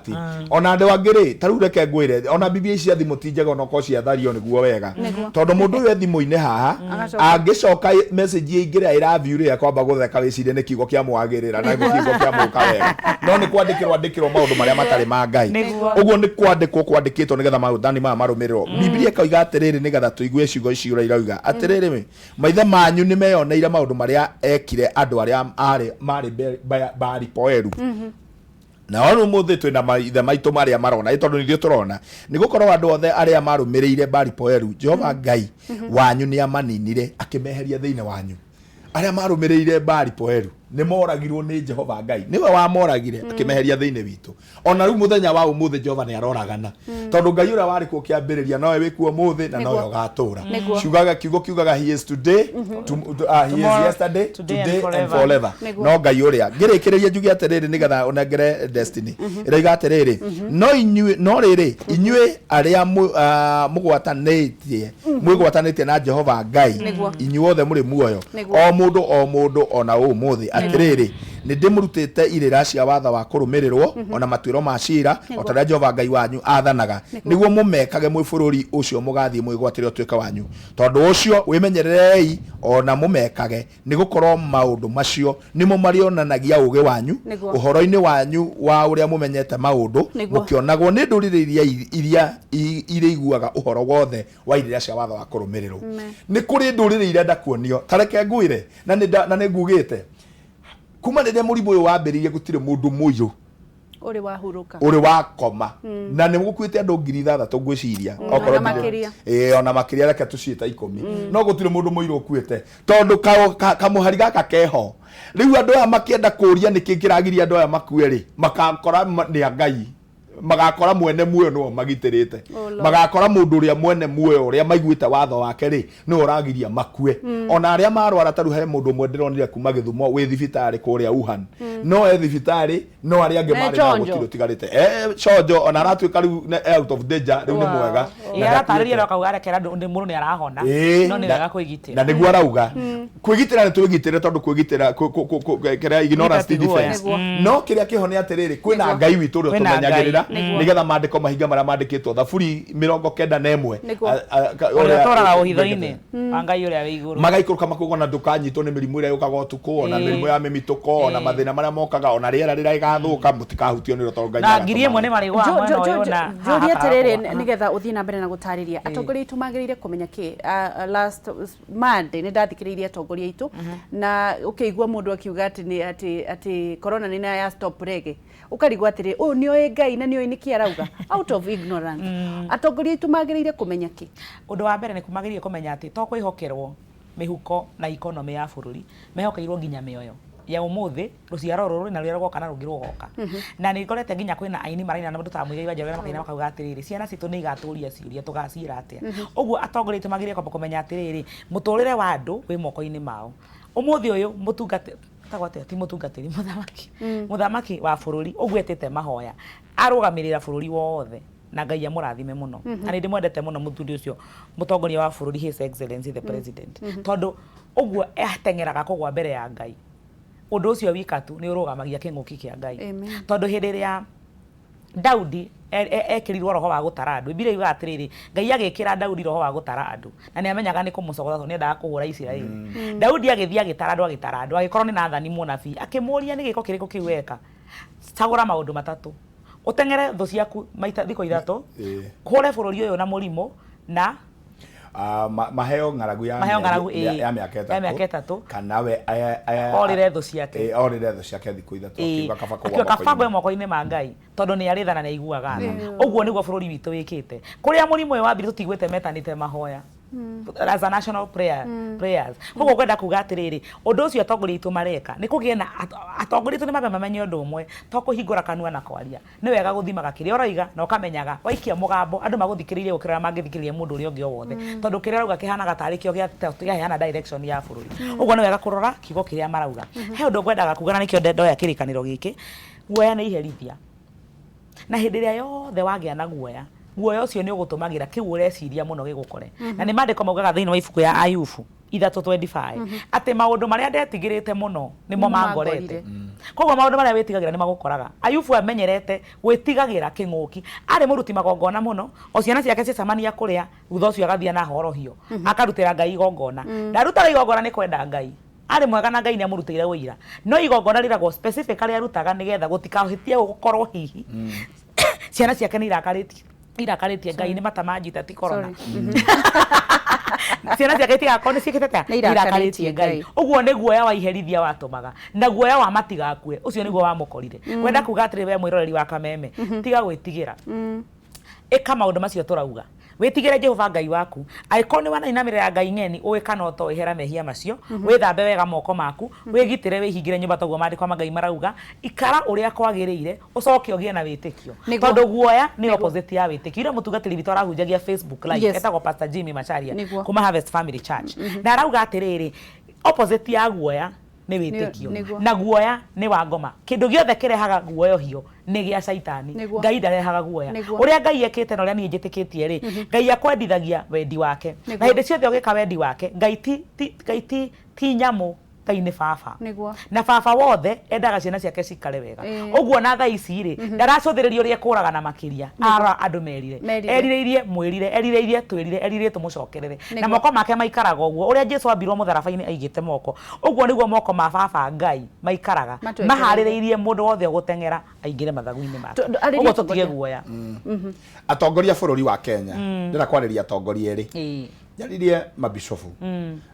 Ona andũ angĩ rĩ, ta rĩu reke ngwĩre, ona Bibilia ici cia thimũ ti njega, ona okorwo ciathario nĩguo wega, tondũ mũndũ ũyũ e thimũ-inĩ haha, angĩcoka message ĩingĩre I love you rĩ, akwamba gũtheka wĩcirie nĩ kiugo kĩa mwagĩrĩra na nĩ kiugo kĩa mũka wega, no nĩ kwandĩkĩrwo andĩkĩrwo maũndũ marĩa matarĩ ma Ngai. Ũguo nĩ kwandĩkwo kwandĩkĩtwo nĩgetha maathani maya marũmĩrĩrwo. Bibilia ĩkoiga atĩrĩrĩ, nĩgetha tũigue ciugo ici ũrĩa irauga, atĩrĩrĩ, maithe manyu nĩ meyoneire maũndũ marĩa ekire andũ arĩa arĩ marĩ Baali Poeru. Nao rĩu ũmũthĩ twĩna maithe maitũ marĩa marona, ĩ tondũ nithuĩ tũrona, nĩ gũkorwo andũ othe arĩa marũmĩrĩire Baali Poeru, Jehova Ngai wanyu nĩ amaninire akĩmeheria thĩinĩ wanyu. Arĩa marũmĩrĩire Baali Poeru nĩ moragirwo nĩ Jehova Ngai, nĩwe wamoragire akĩmeheria thĩinĩ witũ. Ona rĩu mũthenya wa ũmũthĩ Jehova nĩ aroragana, tondũ Ngai ũrĩa warĩ kuo kĩambĩrĩria nowe wĩ kuo ũmũthĩ na nowe ũgatũra. Ciugaga, kiugo kiugaga he is today, he is Tomorrow, yesterday, today and today and forever. forever. No Ngai ũrĩa ngĩrĩkĩrĩria njuge atĩrĩrĩ, nĩgetha ũnengere destiny, ĩroiga atĩrĩrĩ, no inyuĩ, no rĩrĩ, inyuĩ arĩa mũgwatanĩtie mwĩgwatanĩtie na Jehova Ngai, inyuothe mũrĩ muoyo, o mũndũ o mũndũ ona ũmũthĩ. Atĩrĩrĩ, nĩ ndĩmũrutĩte irĩra cia watho wa kũrũmĩrĩrwo, ona matuĩro ma ciira, o ta ũrĩa Jehova Ngai wanyu aathanaga, nĩguo mũmekage mwĩ bũrũri ũcio mũgathiĩ mwĩgwatĩre ũtuĩke wanyu. Tondũ ũcio wĩmenyererei o na mũmekage, nĩ gũkorwo maũndũ macio nĩmo marĩonanagia ũũgĩ wanyu ũhoro-inĩ wanyu wa ũrĩa mũmenyete maũndũ, mũkĩonagwo nĩ ndũrĩrĩ iria iria irĩiguaga ũhoro wothe wa irĩra cia watho wa kũrũmĩrĩrwo. Nĩ kũrĩ ndũrĩrĩ irenda kuonio. Ta reke ngwĩre, na nĩ na nĩ ngugĩte kuma rĩrĩa mũrimũ ũyũ wambĩrĩirie, gũtirĩ mũndũ mũirũ ũrĩ wahurũka, ũrĩ wakoma, na nĩ gũkuĩte andũ 6,000 ngwĩciria, okorwo Ona makĩria. Ĩĩ, ona makĩria, reke tũciĩta 10, no gũtirĩ mũndũ mũirũ ũkuĩte, tondũ kamũhari gaka keho. Rĩu andũ aya makĩenda kũũria nĩkĩ kĩragiria andũ aya makue rĩ, makakora nĩ a Ngai, magakora mwene muoyo nĩwe magitĩrĩte. Oh Lord. Magakora mũndũ ũrĩa mwene muoyo, ũrĩa maiguĩte watho wake rĩ, nĩwe ũragiria makue. Ona arĩa marwara, tarĩu he mũndũ ũmwe ndĩronire kuma Gĩthumo wĩ thibitarĩ kũrĩa Wuhan, no e thibitarĩ, no arĩa angĩ Me marĩ na chonjo. gũtirĩ ũtigarĩte e chonjo, ona aratuĩka rĩu e out of danger, rĩu nĩ mwega. Na Aratarĩria ndakuĩte. no akauga arekera andũ nĩ mũndũ nĩ arahona, no nĩ wega kwĩgitĩra. Na nĩguo arauga kwĩgitĩra, nĩ twĩgitĩre, tondũ kwĩgitĩra kĩrĩa ignorance ti Ti guoya. defense. No kĩrĩa kĩho nĩ atĩrĩrĩ, kwĩna Ngai witũ ũrĩa Kwĩna Ngai. ũtũmenyagĩrĩra, nĩgetha maandĩko mahinga marĩa mandĩkĩtwo Thaburi 91. Ũrĩa ũtũũraga ũhitho-inĩ wa Ngai ũrĩa wĩ igũrũ. Magaikũrũka makauga ona ndũkanyitwo nĩ mĩrimũ ĩrĩa yũkaga ũtukũ, ona mĩrimũ ya mĩmitũko, ona mathĩna marĩa mokaga ona rĩera rĩrĩa rĩgathũka mũtikahutio nĩrĩo tondũ Ngai Na 1000 nĩagatũma. nĩ marĩgũaga mwena ũyũ na haha Njũrie atĩrĩrĩ, hakagũa. nĩgetha ũthiĩ na mbere na gũtarĩria, atongoria aitũ magĩrĩire kũmenya kĩ? Last Monday nĩ ndathikĩrĩirie atongoria aitũ na ũkĩigua mũndũ akiuga atĩ nĩ atĩ atĩ corona nĩ ya stop rege, ũkarigwo atĩrĩ, ũyũ nĩoĩ Ngai na nĩoĩ nĩkĩ arauga? Out of ignorance. Atongoria aitũ magĩrĩire kũmenya kĩ? Ũndũ wa mbere nĩ magĩrĩire kũmenya atĩ to kwĩhokerwo mĩhuko na economy ya bũrũri, mehokeirwo nginya mĩoyo ya ũmũthĩ, rũciaro rũrũ na rũrĩa rũgoka na rũngĩ rũgoka. Na nĩ ngorete nginya kwĩna aini maraina na mũndũ ta Muigai wa Njoroge makaina makauga atĩrĩrĩ, ciana citũ nĩ igatũria ciũria tũgaciĩra atĩa? Ũguo atongoria aitũ magĩrĩire kwamba kũmenya atĩrĩrĩ, mũtũrĩre wa andũ wĩ moko-inĩ mao. Ũmũthĩ ũyũ mũtungati, etagwo atĩa? Ti mũtungatĩri, mũthamaki. Mũthamaki wa bũrũri ũguo etĩte mahoya, arũgamĩrĩra bũrũri wothe. Na Ngai amũrathime mũno. Na nĩ ndĩmwendete mũno mũthuri ũcio, mũtongoria wa bũrũri, His Excellency the President, tondũ ũguo ateng'eraga kũgwa mbere ya Ngai, ũndũ ũcio wika tu nĩ ũrũgamagia kĩng'ũki kĩa Ngai. Tondũ hĩndĩ ĩrĩa Daudi ekĩrirwo roho wa gũtara andũ, Bibilia yugaga atĩrĩrĩ, Ngai agĩkĩra Daudi roho wa gũtara andũ, na nĩ amenyaga nĩ kũmũcogotha tondũ nĩ endaga kũhũra Isiraeli. Daudi agĩthiĩ agĩtara andũ, agĩtara andũ, agĩkorwo nĩ Nathani mũnabii, akĩmũria nĩ gĩko kĩrĩkũ kĩu weka? Cagũra maũndũ matatũ. Ũteng'ere thũ ciaku maita thikũ ithatũ, hũre bũrũri ũyũ na mũrimũ na Ah, maheo ng'aragu ya Maheo ng'aragu, ĩĩ. ya mĩaka Ya mĩaka ĩtatũ. Kana we Orĩre thũ ciake. Ĩĩ, orĩre thũ ciake thikũ ithatũ. Akiuga kaba kũgwa Akiuga kaba moko-inĩ. Ngwe moko-inĩ ma Ngai tondũ nĩ arĩ tha na nĩ aiguaga tha. Ũguo nĩguo bũrũri witũ wĩkĩte. Kũrĩa mũrimũ ũyũ wambire tũtiguĩte metanĩte mahoya as a national prayer, prayers. Koguo ngwenda kuga atĩrĩrĩ, ũndũ ũcio atongoria aitũ mareka nĩ kũgĩe na atongoria aitũ nĩ mambe mamenye ũndũ ũmwe, to kũhingũra kanua na kwaria. Nĩ wega gũthimaga kĩrĩa ũroiga na ũkamenyaga waikia mũgambo andũ magũthikĩrĩirie gũkĩra ũrĩa mangĩthikĩrĩria mũndũ ũrĩa ũngĩ o wothe, tondũ kĩrĩa ũrauga kĩhanaga tarĩ kĩo kĩaheana direction ya bũrũri. Ũguo nĩ wega kũrora kiugo kĩrĩa marauga. He ũndũ ngwendaga kuga na nĩkĩo ndoya kĩrĩkanĩro gĩkĩ, guoya nĩ iherithia. Na hĩndĩ ĩrĩa yothe wagĩa na guoya, guoya ũcio nĩ ũgũtũmagĩra kĩu ũreciria mũno gĩgũkore. Na nĩ maandĩko maugaga thĩinĩ wa ibuku ya Ayubu 3:25 atĩ maũndũ marĩa ndetigĩrĩte mũno nĩmo mangorete. Koguo maũndũ marĩa wĩtigagĩra nĩ magũkoraga. Ayubu amenyerete gwĩtigagĩra kĩng'ũki. Arĩ mũruti magongona mũno, o ciana ciake ciacemania kũrĩa, thutha ũcio agathiĩ na horohio, akarutĩra Ngai igongona. Ndarutaga igongona nĩ kwenda Ngai. Arĩ mwega na Ngai nĩamũrutĩire ũira. No igongona rĩragwo specifically arutaga nĩgetha gũtikahĩtie gũkorwo hihi ciana ciake nĩ irakarĩtie irakarĩtie Ngai nĩ mata manjita ti corona. Ciana ciake itigakorwo nĩ ciĩkĩte atĩa? Nĩ irakarĩtie Ngai. Ũguo nĩ guoya wa iherithia watũmaga na guoya wa matigakue ũcio nĩguo wamũkorire. Kwenda kuga atĩrĩ we mwĩroreri wa Kameme, tiga gwĩtigĩra. Ĩka maũndũ macio tũrauga. Wĩtigĩre Jehova Ngai waku. Angĩkorũo nĩ wanainamĩrĩra ngai ng'eni, ũĩ kana ũtoĩ, hera mehia macio, wĩthambe wega moko maku, wĩgitĩre, wĩhingĩre nyũmba ta ũguo maandĩko ma Ngai marauga, ikara ũrĩa kwagĩrĩire, ũcoke ũgĩe na wĩtĩkio. Tondũ guoya nĩ opposite ya wĩtĩkio. Ira mũtungatĩri witũ arahunjagia Facebook live, etagwo Pastor Jimmy Macharia, kuma Harvest Family Church. Na arauga atĩrĩrĩ, opposite ya guoya nĩ wĩtĩkio. Na guoya nĩ wa ngoma. Kĩndũ gĩothe kĩrehaga guoyohio nĩ gĩa caitani. Ngai ndarehaga guoya. Ũrĩa Ngai ekĩte na ũrĩa niĩ njĩtĩkĩtie rĩ, Ngai akwendithagia wendi wake. Na hĩndĩ ciothe ũgĩka wendi wake, Ngai ti ti Ngai ti ti nyamũ, Ngai nĩ baba. Na baba wothe endaga ciana ciake cikare wega. Ũguo na thaa ici rĩ, ndaracũthĩrĩria ũrĩa ekũragana makĩria, arora andũ merire. Erirĩirie mwĩrire, erirĩirie twĩrire, erirĩirie tũmũcokerere. Na moko make maikaraga ũguo. Ũrĩa Jesu ambirwo mũtharaba-inĩ aigĩte moko, Ũguo nĩguo moko ma Baba Ngai maikaraga Matwetereire. maharĩrĩirie mũndũ wothe ũgũteng'era aingĩre mathagu-inĩ make. Arĩria Ũguo tũtige atongoria. guoya. Atongoria a bũrũri wa Kenya, ndĩrenda kwarĩria atongoria erĩ. Njarĩrie mabicobu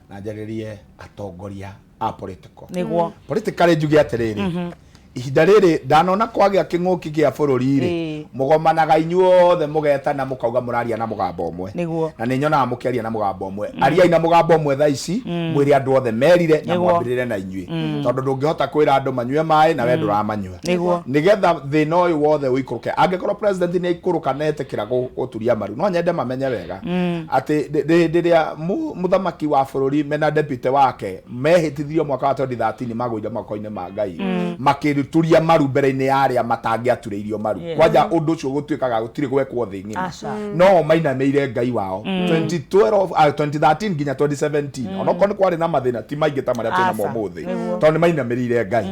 na njarĩrie atongoria a political. Nĩguo. Politically njuge atĩrĩrĩ, ihinda rĩrĩ ndanona kwagĩa kĩng'ũki kĩa bũrũri rĩ, mũgomanaga inyuothe mũgetana mũkauga mũraria na mũgambo ũmwe. Nĩguo. Na nĩ nyonaga mũkĩaria na mũgambo ũmwe. Ariai na mũgambo ũmwe thaa ici, mwĩre andũ othe merire na Nĩguo. mwambĩrĩre na inyuĩ. Tondũ ndũngĩhota kwĩra andũ manyue maĩ na we ndũramanyua. Nĩguo. Nĩgetha thĩna ũyũ wothe ũikũrũke. Angĩkorwo president nĩ aikũrũka na etĩkĩra gũturia maru, no nyende mamenye wega atĩ hĩndĩ ĩrĩa mũthamaki wa bũrũri mena deputy wake mehĩtithirio mwaka wa 2013 magũire moko-inĩ ma Ngai makĩturia maru mbere-inĩ ya arĩa matangĩaturĩirio maru. Kwanja ũndũ ũcio gũtuĩkaga gũtirĩ gwekwo thĩ ng'ima. Aca. No mainamĩire Ngai wao 2012, 2013 nginya 2017, onokorwo nĩ kwarĩ na mathĩna ti maingĩ ta marĩa twĩnamo Aca. ũmũthĩ, Nĩguo. tondũ nĩ mainamĩrĩire Ngai.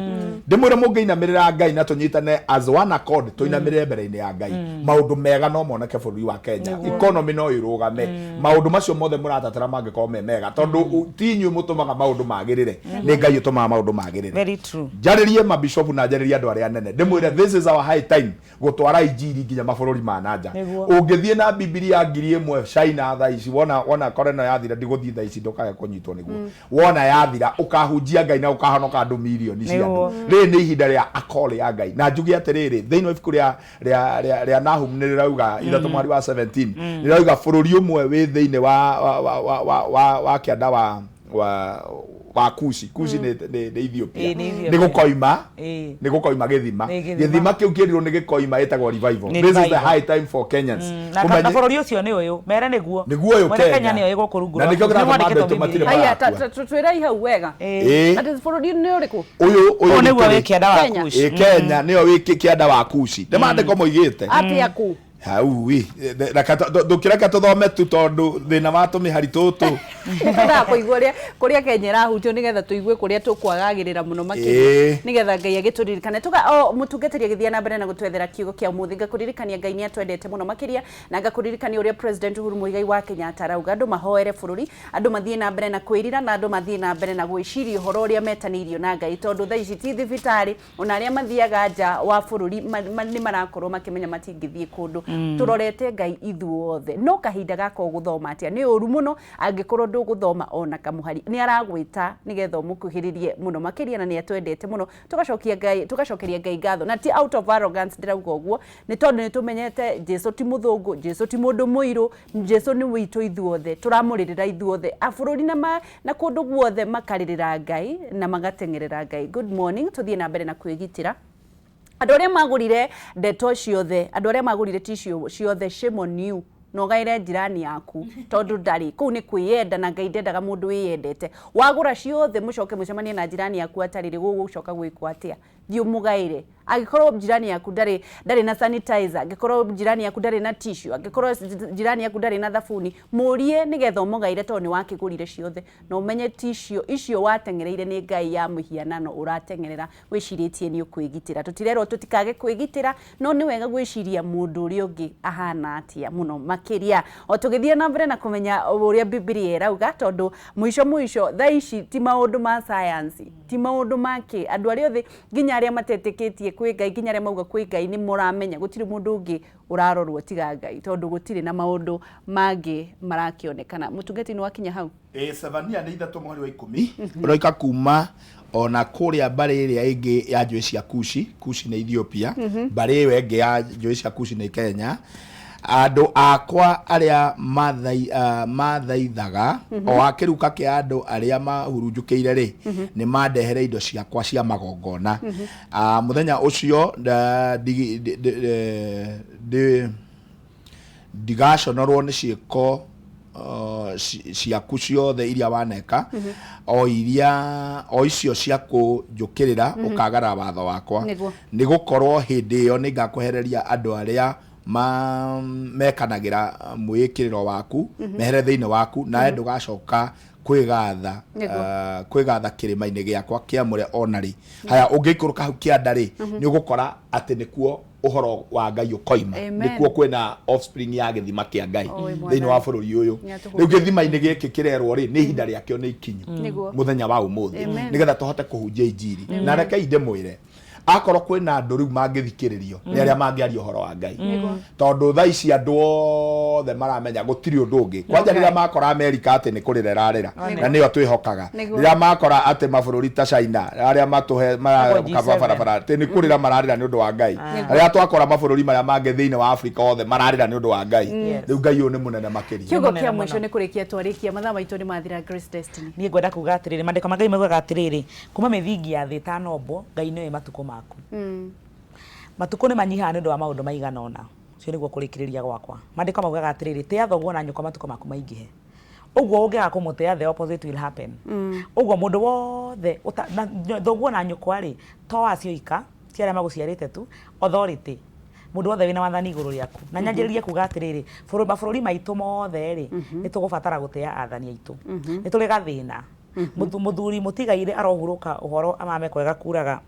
Ndĩmwĩre mũngĩinamĩrĩra Ngai na tũnyitane as one accord, tũinamĩrĩre mbere-inĩ ya Ngai, maũndũ mega no moneke bũrũri wa Kenya, economy no ĩrũgame, maũndũ macio mothe mũratatara mangĩkorwo me mega, tondũ ti inyuĩ mũtũmaga maũndũ magĩrĩre, nĩ Ngai ũtũmaga maũndũ magĩrĩre. Very true. Njarĩrie mabishopu na njarĩrie andũ arĩa anene, ndĩmwĩre this is our high time gũtwara injiri nginya mabũrũri ma nanja. Ũngĩthiĩ na Bibilia 1000 China thaa ici, wona wona korwo ĩno yathira, ndigũthiĩ thaa ici ndũkae kũnyitwo nĩguo, wona yathira ũkahunjia Ngai na ũkahonoka andũ mirioni cia andũ. Rĩrĩ nĩ ihinda rĩa akol ya Ngai. Na njuge atĩrĩrĩ, thĩinĩ wa ibuku rĩa rĩa rĩa rĩa Nahum nĩ rĩrauga 3 mweri wa 17, rĩrauga bũrũri ũmwe wĩ thĩinĩ wa wa wa wa wa wa wa kĩanda wa wa wa Kushi. Kushi nĩ nĩ nĩ Ethiopia. Ĩĩ, nĩ Ethiopia. Nĩ gũkoima Ĩĩ. nĩ gũkoima gĩthima. Nĩ gĩthima. Gĩthima kĩu kĩrirwo nĩ gĩkoima, ĩtagwo revival. Nĩ This is the revival. high time for Kenyans. Na na bũrũri ũcio nĩ ũyũ mere nĩguo. Nĩguo ũyũ. Mwene Kenya. Kenya nĩyo ĩgũkũ rungu Na rwa nĩkĩo Kushi. kĩratũma Nĩmwandĩkĩtwo andũ aitũ matirĩ Bibilia. Haya, marakua. twĩrei hau wega. Ĩĩ. Atĩ bũrũri nĩ ũrĩkũ? Ũyũ ũyũ Ũyũ nĩguo nĩ wĩ kĩanda wa Kenya. Kushi. Ĩ, Kenya nĩyo wĩ kĩanda wa Kushi, nĩ maandĩko moigĩte. Atĩa kũ? Hau wi ndũkĩreke tũthome tu, tondũ thĩna wa tũmĩhari tũtũ. Twendaga kũigua ũrĩa kũrĩa Kenya ĩrahutio, nĩgetha tũigue kũrĩa tũkwagagĩrĩra mũno makĩria, nĩgetha Ngai agĩtũririkane. Tuga o mũtungatĩri agĩthiĩ na mbere na gũtwethera kiugo kĩa ũmũthĩ, ngakũririkania Ngai nĩ atwendete mũno makĩria, na ngakũririkania ũrĩa President Uhuru Muigai wa Kenyatta arauga andũ mahoere bũrũri, andũ mathiĩ na mbere na kwĩrira, na andũ mathiĩ na mbere na gwĩciria ũhoro ũrĩa metanĩirio na Ngai, tondũ thaa ici ti thibitarĩ, ona arĩa mathiaga nja wa bũrũri nĩ marakorwo makĩmenya matingĩthiĩ kũndũ. Tũrorete Ngai ithuothe, no kahinda gaka ũgũthoma atĩa? Nĩ ũru mũno angĩkorwo ndũgũthoma ona kamũhari. Nĩ aragwĩta nĩgetha ũmũkuhĩrĩrie mũno makĩria, na nĩ atwendete mũno. Tũgacokia Ngai, tũgacokeria Ngai ngatho, na ti out of arrogance ndĩrauga ũguo, nĩ tondũ nĩ tũmenyete Jesu ti mũthũngũ, Jesu ti mũndũ mũirũ, Jesu nĩ witũ ithuothe, tũramũrĩrĩra ithuothe, a bũrũri na ma, na kũndũ guothe makarĩrĩra Ngai na magateng'erera Ngai. Good morning. Tũthiĩ na mbere na kwĩgitĩra. Andũ arĩa magũrire ndeto ciothe, andũ arĩa magũrire tissue ciothe, shame on you, na ũgaĩre njirani yaku tondũ ndarĩ kũu. Nĩ kwĩyenda, na Ngai ndendaga mũndũ wĩyendete. Wagũra ciothe, mũcoke mũcemanie na njirani yaku atarĩ rĩ, gũgũcoka gwĩkwo atĩa? Thiĩ ũmũgaĩre. Angĩkorwo jirani yaku ndarĩ na sanitizer, angĩkorwo jirani yaku ndarĩ na tissue, angĩkorwo jirani yaku ndarĩ na thabuni, mũrie nĩgetha ũmũgaĩre, tondũ nĩ wakĩgũrire ciothe. Na ũmenye tissue icio wateng'ereire nĩ ngai ya mũhianano ũrateng'erera wĩcirĩtie nĩ ũkwĩgitĩra. Tũtirerwo tũtikage kwĩgitĩra, no nĩ wega gwĩciria mũndũ ũrĩa ũngĩ ahana atĩa mũno makĩria, o tũgĩthiĩ na mbere na kũmenya ũrĩa Bibilia ĩrauga, tondũ mũico mũico thaa ici ti maũndũ ma sayansi, ti maũndũ ma kĩ. Andũ arĩa othe, nginya arĩa matetĩkĩtie kwĩ Ngai, nginya arĩa mauga kwĩ Ngai, nĩ mũramenya gũtirĩ mũndũ ũngĩ ũrarorwo tiga Ngai, tondũ gũtirĩ na maũndũ mangĩ marakĩonekana. Mũtungati, nĩ wakinya hau? Ĩ, Zefania nĩ 3 mũhari wa 10 ũroika kuma ona kũrĩa mbarĩ ĩrĩa ĩngĩ ya njũĩ cia Kushi. Kushi nĩ Ethiopia, mbarĩ ĩyo ĩngĩ ya njũĩ cia Kushi nĩ Kenya. Andũ akwa arĩa mathaithaga o a kĩruka kĩa andũ arĩa mahurunjũkĩire rĩ, nĩ mandehere indo ciakwa cia magongona. Mũthenya ũcio ndigaconorwo nĩ ciĩko ciaku ciothe iria waneka, o iria o icio cia kũnjũkĩrĩra ũkagarara watho wakwa, nĩ gũkorwo hĩndĩ ĩyo nĩngakwehereria andũ arĩa mekanagĩra mwĩĩkĩrĩro waku mehere thĩinĩ waku, nawe ndũgacoka kwĩgatha kwĩgatha kĩrĩma-inĩ gĩakwa kĩamũre ona rĩ. Haya, ũngĩikũrũka hau kĩanda rĩ, nĩ ũgũkora atĩ nĩkuo ũhoro wa Ngai ũkoima. Nĩkuo kwĩna offspring ya gĩthima kĩa Ngai thĩinĩ wa bũrũri ũyũ. Rĩu gĩthima-inĩ gĩkĩ kĩrerwo rĩ, nĩ ihinda rĩakĩo nĩ ikinyu mũthenya wa ũmũthĩ, nĩgetha tũhote kũhunjia injiri. Na rekei ndĩmwĩre, akorwo kwĩna andũ rĩu mangĩthikĩrĩrio, nĩ arĩa mangĩaria ũhoro wa Ngai, tondũ thaa ici andũ othe maramenya gũtirĩ ũndũ ũngĩ. Kwanja rĩrĩa makora Amerika atĩ nĩ kũrĩra ĩrarĩra, na nĩyo twĩhokaga, rĩrĩa makora atĩ mabũrũri ta China arĩa matũhe G7. barabara atĩ nĩ kũrĩra mararĩra nĩ ũndũ wa Ngai, rĩrĩa twakora mabũrũri marĩa mangĩ thĩinĩ wa Afrika othe mararĩra nĩ ũndũ wa Ngai, rĩu Ngai ũyũ nĩ mũnene makĩria. Kiugo kĩa mũico, nĩ kũrĩkia twarĩkia, mathaa maitũ nĩ mathira. Grace Destiny. Niĩ ngwenda kuga atĩrĩrĩ, maandĩko ma Ngai maugaga atĩrĩrĩ, kuma mĩthingi ya thĩ ĩtanombwo, Ngai nĩoĩ matukũ maku. Matukũ nĩ manyihaga nĩ ũndũ wa maũndũ maigana ũna. Ũcio nĩguo kũrĩkĩrĩria gwakwa. Maandĩko maugaga atĩrĩrĩ, tĩa thoguo na nyũkwa matukũ maku maingĩhe. Ũguo ũngĩaga kũmũtĩa, the opposite will happen. Ũguo mũndũ wothe na thoguo na nyũkwa rĩ, to acio ika, ti arĩa magũciarĩte tu, authority, mũndũ wothe wĩna wathani igũrũ rĩaku. Na nyanjĩrĩrie kuga atĩrĩrĩ, mabũrũri maitũ mothe rĩ, nĩ tũgũbatara gũtĩa athani aitũ. Nĩ tũrĩ gathĩna. Muthuri mutigaire arohuruka uhoro amame kwega kuraga.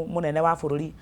Munene wa bururi,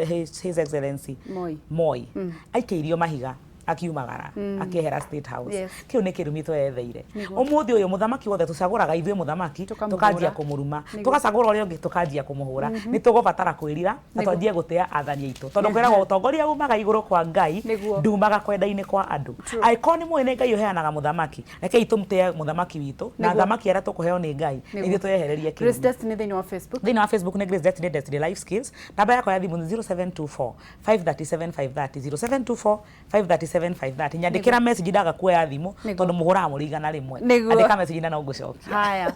his Excellency Moi. Moi aikĩirio mahiga akiumagara akĩehera State House. Kĩu nĩ kĩrumi tweyetheire. Ũmũthĩ ũyũ mũthamaki wothe tũcagũraga ithuĩ mũthamaki, Tũkamũhũra. Tũkanjia kũmũruma, tũgacagũra ũrĩa ũngĩ, tũkanjia kũmũhũra. Nĩ tũgũbatara kwĩrira na twanjie gũtĩa athani aitũ, tondũ kwĩragwo ũtongoria umaga igũrũ kwa Ngai, ndumaga kwenda-inĩ kwa andũ. Angĩkorwo nĩ mũĩ nĩ Ngai ũheanaga mũthamaki, rekei tũmũtĩe mũthamaki witũ na athamaki arĩa tũkũheo nĩ Ngai, ithuĩ twehererie Grace kĩrumi. Destiny thĩinĩ wa Facebook. Thĩinĩ wa Facebook nĩ Grace Destiny, Destiny Life Skills. Namba yakwa ya thimũ nĩ 0724 537 530, 0724 537 530. Nyandĩkĩra message ndaga kuoya thimũ, tondũ mũhũraga mũrĩ 100. Andĩka message na no ngũcokia. Haya,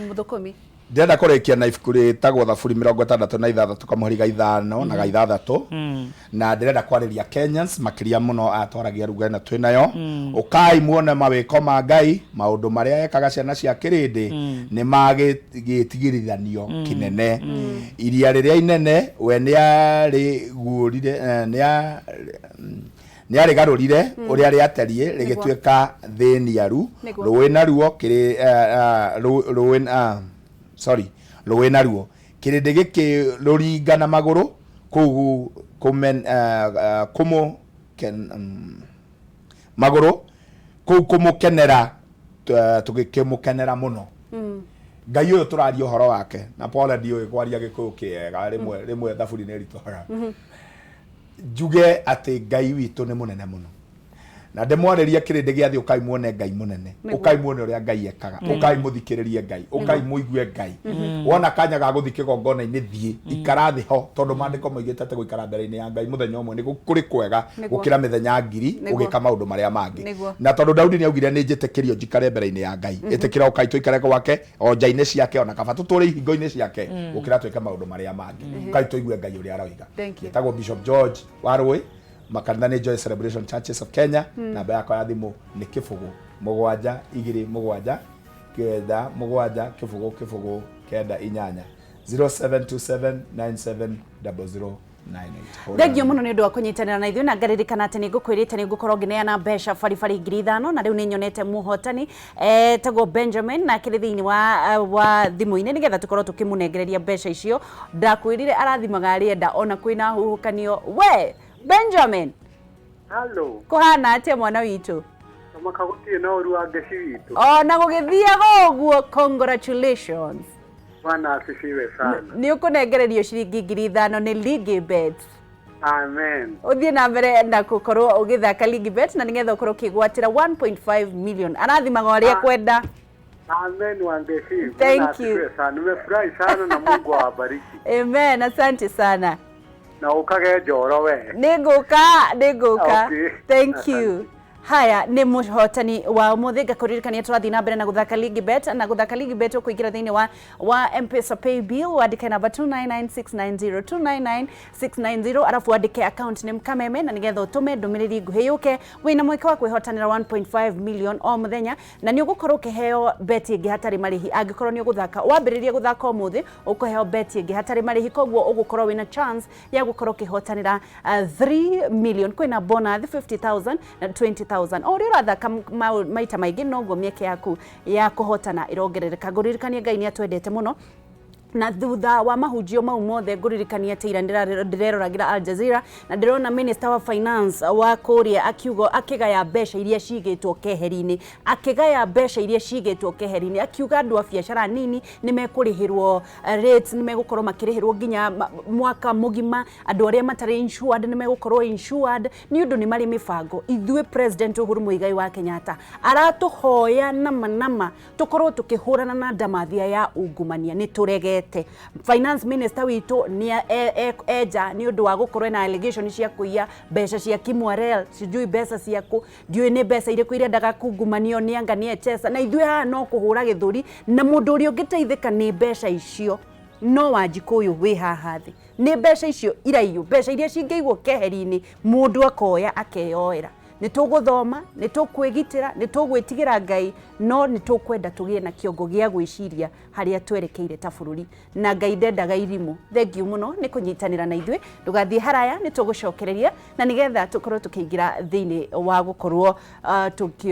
mũthũkũmi. Ndĩrenda kũrĩkia na ibuku rĩtagwo Thaburi 66 kamũhari ga 5 na ga 6, na ndĩrenda kwarĩria Kenyans makĩria mũno aya twaragia ruga ĩno twĩ nayo. Ũkai muone mawĩko ma Ngai, maũndũ marĩa ekaga ciana cia kĩrĩndĩ nĩ magĩtigĩrithanio kĩnene. Iria rĩrĩa inene we nĩarĩguũrire, nĩarĩgarũrire ũrĩa rĩatariĩ rĩgĩtuĩka thĩ niaru. Rũĩ naruo kĩrĩ rũĩ, sorry, rũĩ naruo kĩrĩndĩ gĩkĩrũringa na magũrũ kũu kũmen, kũmũ magũrũ kũu kũmũkenera, tũgĩkĩmũkenera mũno. Ngai ũyũ tũraria ũhoro wake na pole, ndiũĩ kwaria Gĩkũyũ kĩega, rĩmwe rĩmwe thaburi nĩ ritũhaga. Njuge atĩ Ngai witũ nĩ mũnene mũno, na ndĩmwarĩrie kĩrĩndĩ gĩa thĩ, ũkai muone Ngai mũnene, ũkai muone ũrĩa Ngai ekaga, ũkai mũthikĩrĩrie Ngai, ũkai mũigue Ngai. Wona kanya ga gũthiĩ kĩgongona-inĩ, thiĩ, ikara thĩ ho, tondũ maandĩko moigĩte atĩ gũikara mbere-inĩ ya Ngai mũthenya ũmwe nĩ kũrĩ kwega gũkĩra mĩthenya 1000 ũgĩka maũndũ marĩa mangĩ. Na tondũ Daudi nĩ augire, nĩ njĩtĩkĩrio njikare mbere-inĩ ya Ngai, ĩtĩkĩra ũkai tũikare gwake o nja-inĩ ciake, ona kaba tũtũre ihingo-inĩ ciake gũkĩra twĩke maũndũ marĩa mangĩ. Ũkai tũigue Ngai ũrĩa aroiga. Thank you. Njĩtagwo Bishop George Warũĩ, makanitha nĩ Joy Celebration Churches of Kenya. Namba yakwa ya thimũ nĩ 0 7 2 7 9 7 0 0 9 8, 0727970098. Thengio mũno nĩ ũndũ wa kũnyitanĩra na ithuĩ, na ngaririkana atĩ nĩ ngũkwĩrĩte nĩ ngũkorwo ngĩneana mbeca baribari 5,000, na rĩu nĩ nyonete mũhotani etagwo Benjamin, na akĩrĩ thĩinĩ wa thimũ-inĩ nĩgetha tũkorwo tũkĩmũnengereria mbeca icio. Ndakwĩrire arathimaga arĩenda ona kwĩna huhũkanio. We Benjamin! Halo. Kũhana atĩa, mwana witũ? Kamaka gũtirĩ na ũru wa ngeci witũ. Ona gũgĩthiaga ũguo, congratulations. Bwana asifiwe sana. Nĩ ũkũnengererio ciringi 5,000 nĩ Ligi Bet. Amen. Ũthiĩ na mbere na gũkorwo ũgĩthaka Ligi Bet na nĩgetha ũkorwo ũkĩgwatĩra 1.5 million. Arathimaga ũrĩa kwenda. Amen, Wangeci. Thank Bwana you. asifiwe sana. Nimefurahi sana na Mungu awabariki. Amen, asante sana. Na ukage njoro we. Nĩ ngũka, nĩ ngũka. Okay. Thank you. Haya, nĩ mũhotani wa ũmũthĩ. Ngakũririkania tũrathiĩ na mbere na gũthaka Ligi Bet, na gũthaka Ligi Bet ũkũingĩra thĩinĩ wa M-Pesa pay bill, wandĩke namba 299690, 299690, arabu wandĩke account name Kameme, na nĩgetha ũtũme ndũmĩrĩri nguhĩ yũke wĩna mweke wa kwĩhotanĩra 1.5 million o mũthenya, na nĩ ũgũkorwo ũkĩheo beti ĩngĩ hatarĩ marĩhi. Angĩkorwo nĩ ũgũthaka, wambĩrĩria gũthaka ũmũthĩ, ũkũheo beti ĩngĩ hatarĩ marĩhi, koguo ũgũkorwo wĩna chance ya gũkorwo ũkĩhotanĩra 3 million. Kwĩna bonus 50,000 na 20,000. O ũrĩa ũrathaka maita maingĩ, noguo mĩeke yaku ya kũhotana ĩrongerereka. Ngũririkania Ngai nĩ atwendete mũno, na thutha wa mahunjio mau mothe, ngũririkania atĩ ira ndĩreroragĩra Al Jazeera na ndĩrona minister wa finance wa kũrĩa akiuga, akĩgaya mbeca iria cigĩtwo keheri-inĩ, akĩgaya mbeca iria cigĩtwo keheri-inĩ, akiuga andũ a biacara nini nĩ mekũrĩhĩrwo rates, nĩ megũkorwo makĩrĩhĩrwo nginya mwaka mũgima. Andũ arĩa matarĩ insured nĩ megũkorwo insured nĩ ũndũ nĩ marĩ mĩbango. Ithuĩ President Uhuru Muigai wa Kenyatta aratũhoya nama nama tũkorwo tũkĩhũrana na ndamathia ya ungumania, nĩ tũregete. Finance minister witũ nĩ enja nĩ ũndũ wa gũkorwo na allegation cia kũiya mbeca cia Kimwarel, sijui mbeca ciaku, ndiũĩ nĩ mbeca irĩkũ irendaga kungumanio nĩ anga nĩ Echesa, na ithuĩ haha no kũhũra gĩthũri, na mũndũ ũrĩa ũngĩteithĩka nĩ mbeca icio no Wanjikũ ũyũ wĩ haha thĩ. Nĩ mbeca icio iraiywo, mbeca iria cingĩigwo keheri-inĩ, mũndũ akoya akeyoera. Nĩ tũgũthoma, nĩ tũkwĩgitĩra, nĩ tũgwĩtigĩra Ngai, no nĩ tũkwenda tũgĩe na kĩongo gĩa gwĩciria harĩa twerekeire ta bũrũri, na Ngai ndendaga irimũ. Thengiũ mũno nĩ kũnyitanĩra na ithuĩ. Ndũgathiĩ haraya, nĩ tũgũcokereria na nĩgetha tũkorwo tũkĩingĩra thĩinĩ wa gũkorwo tũkĩ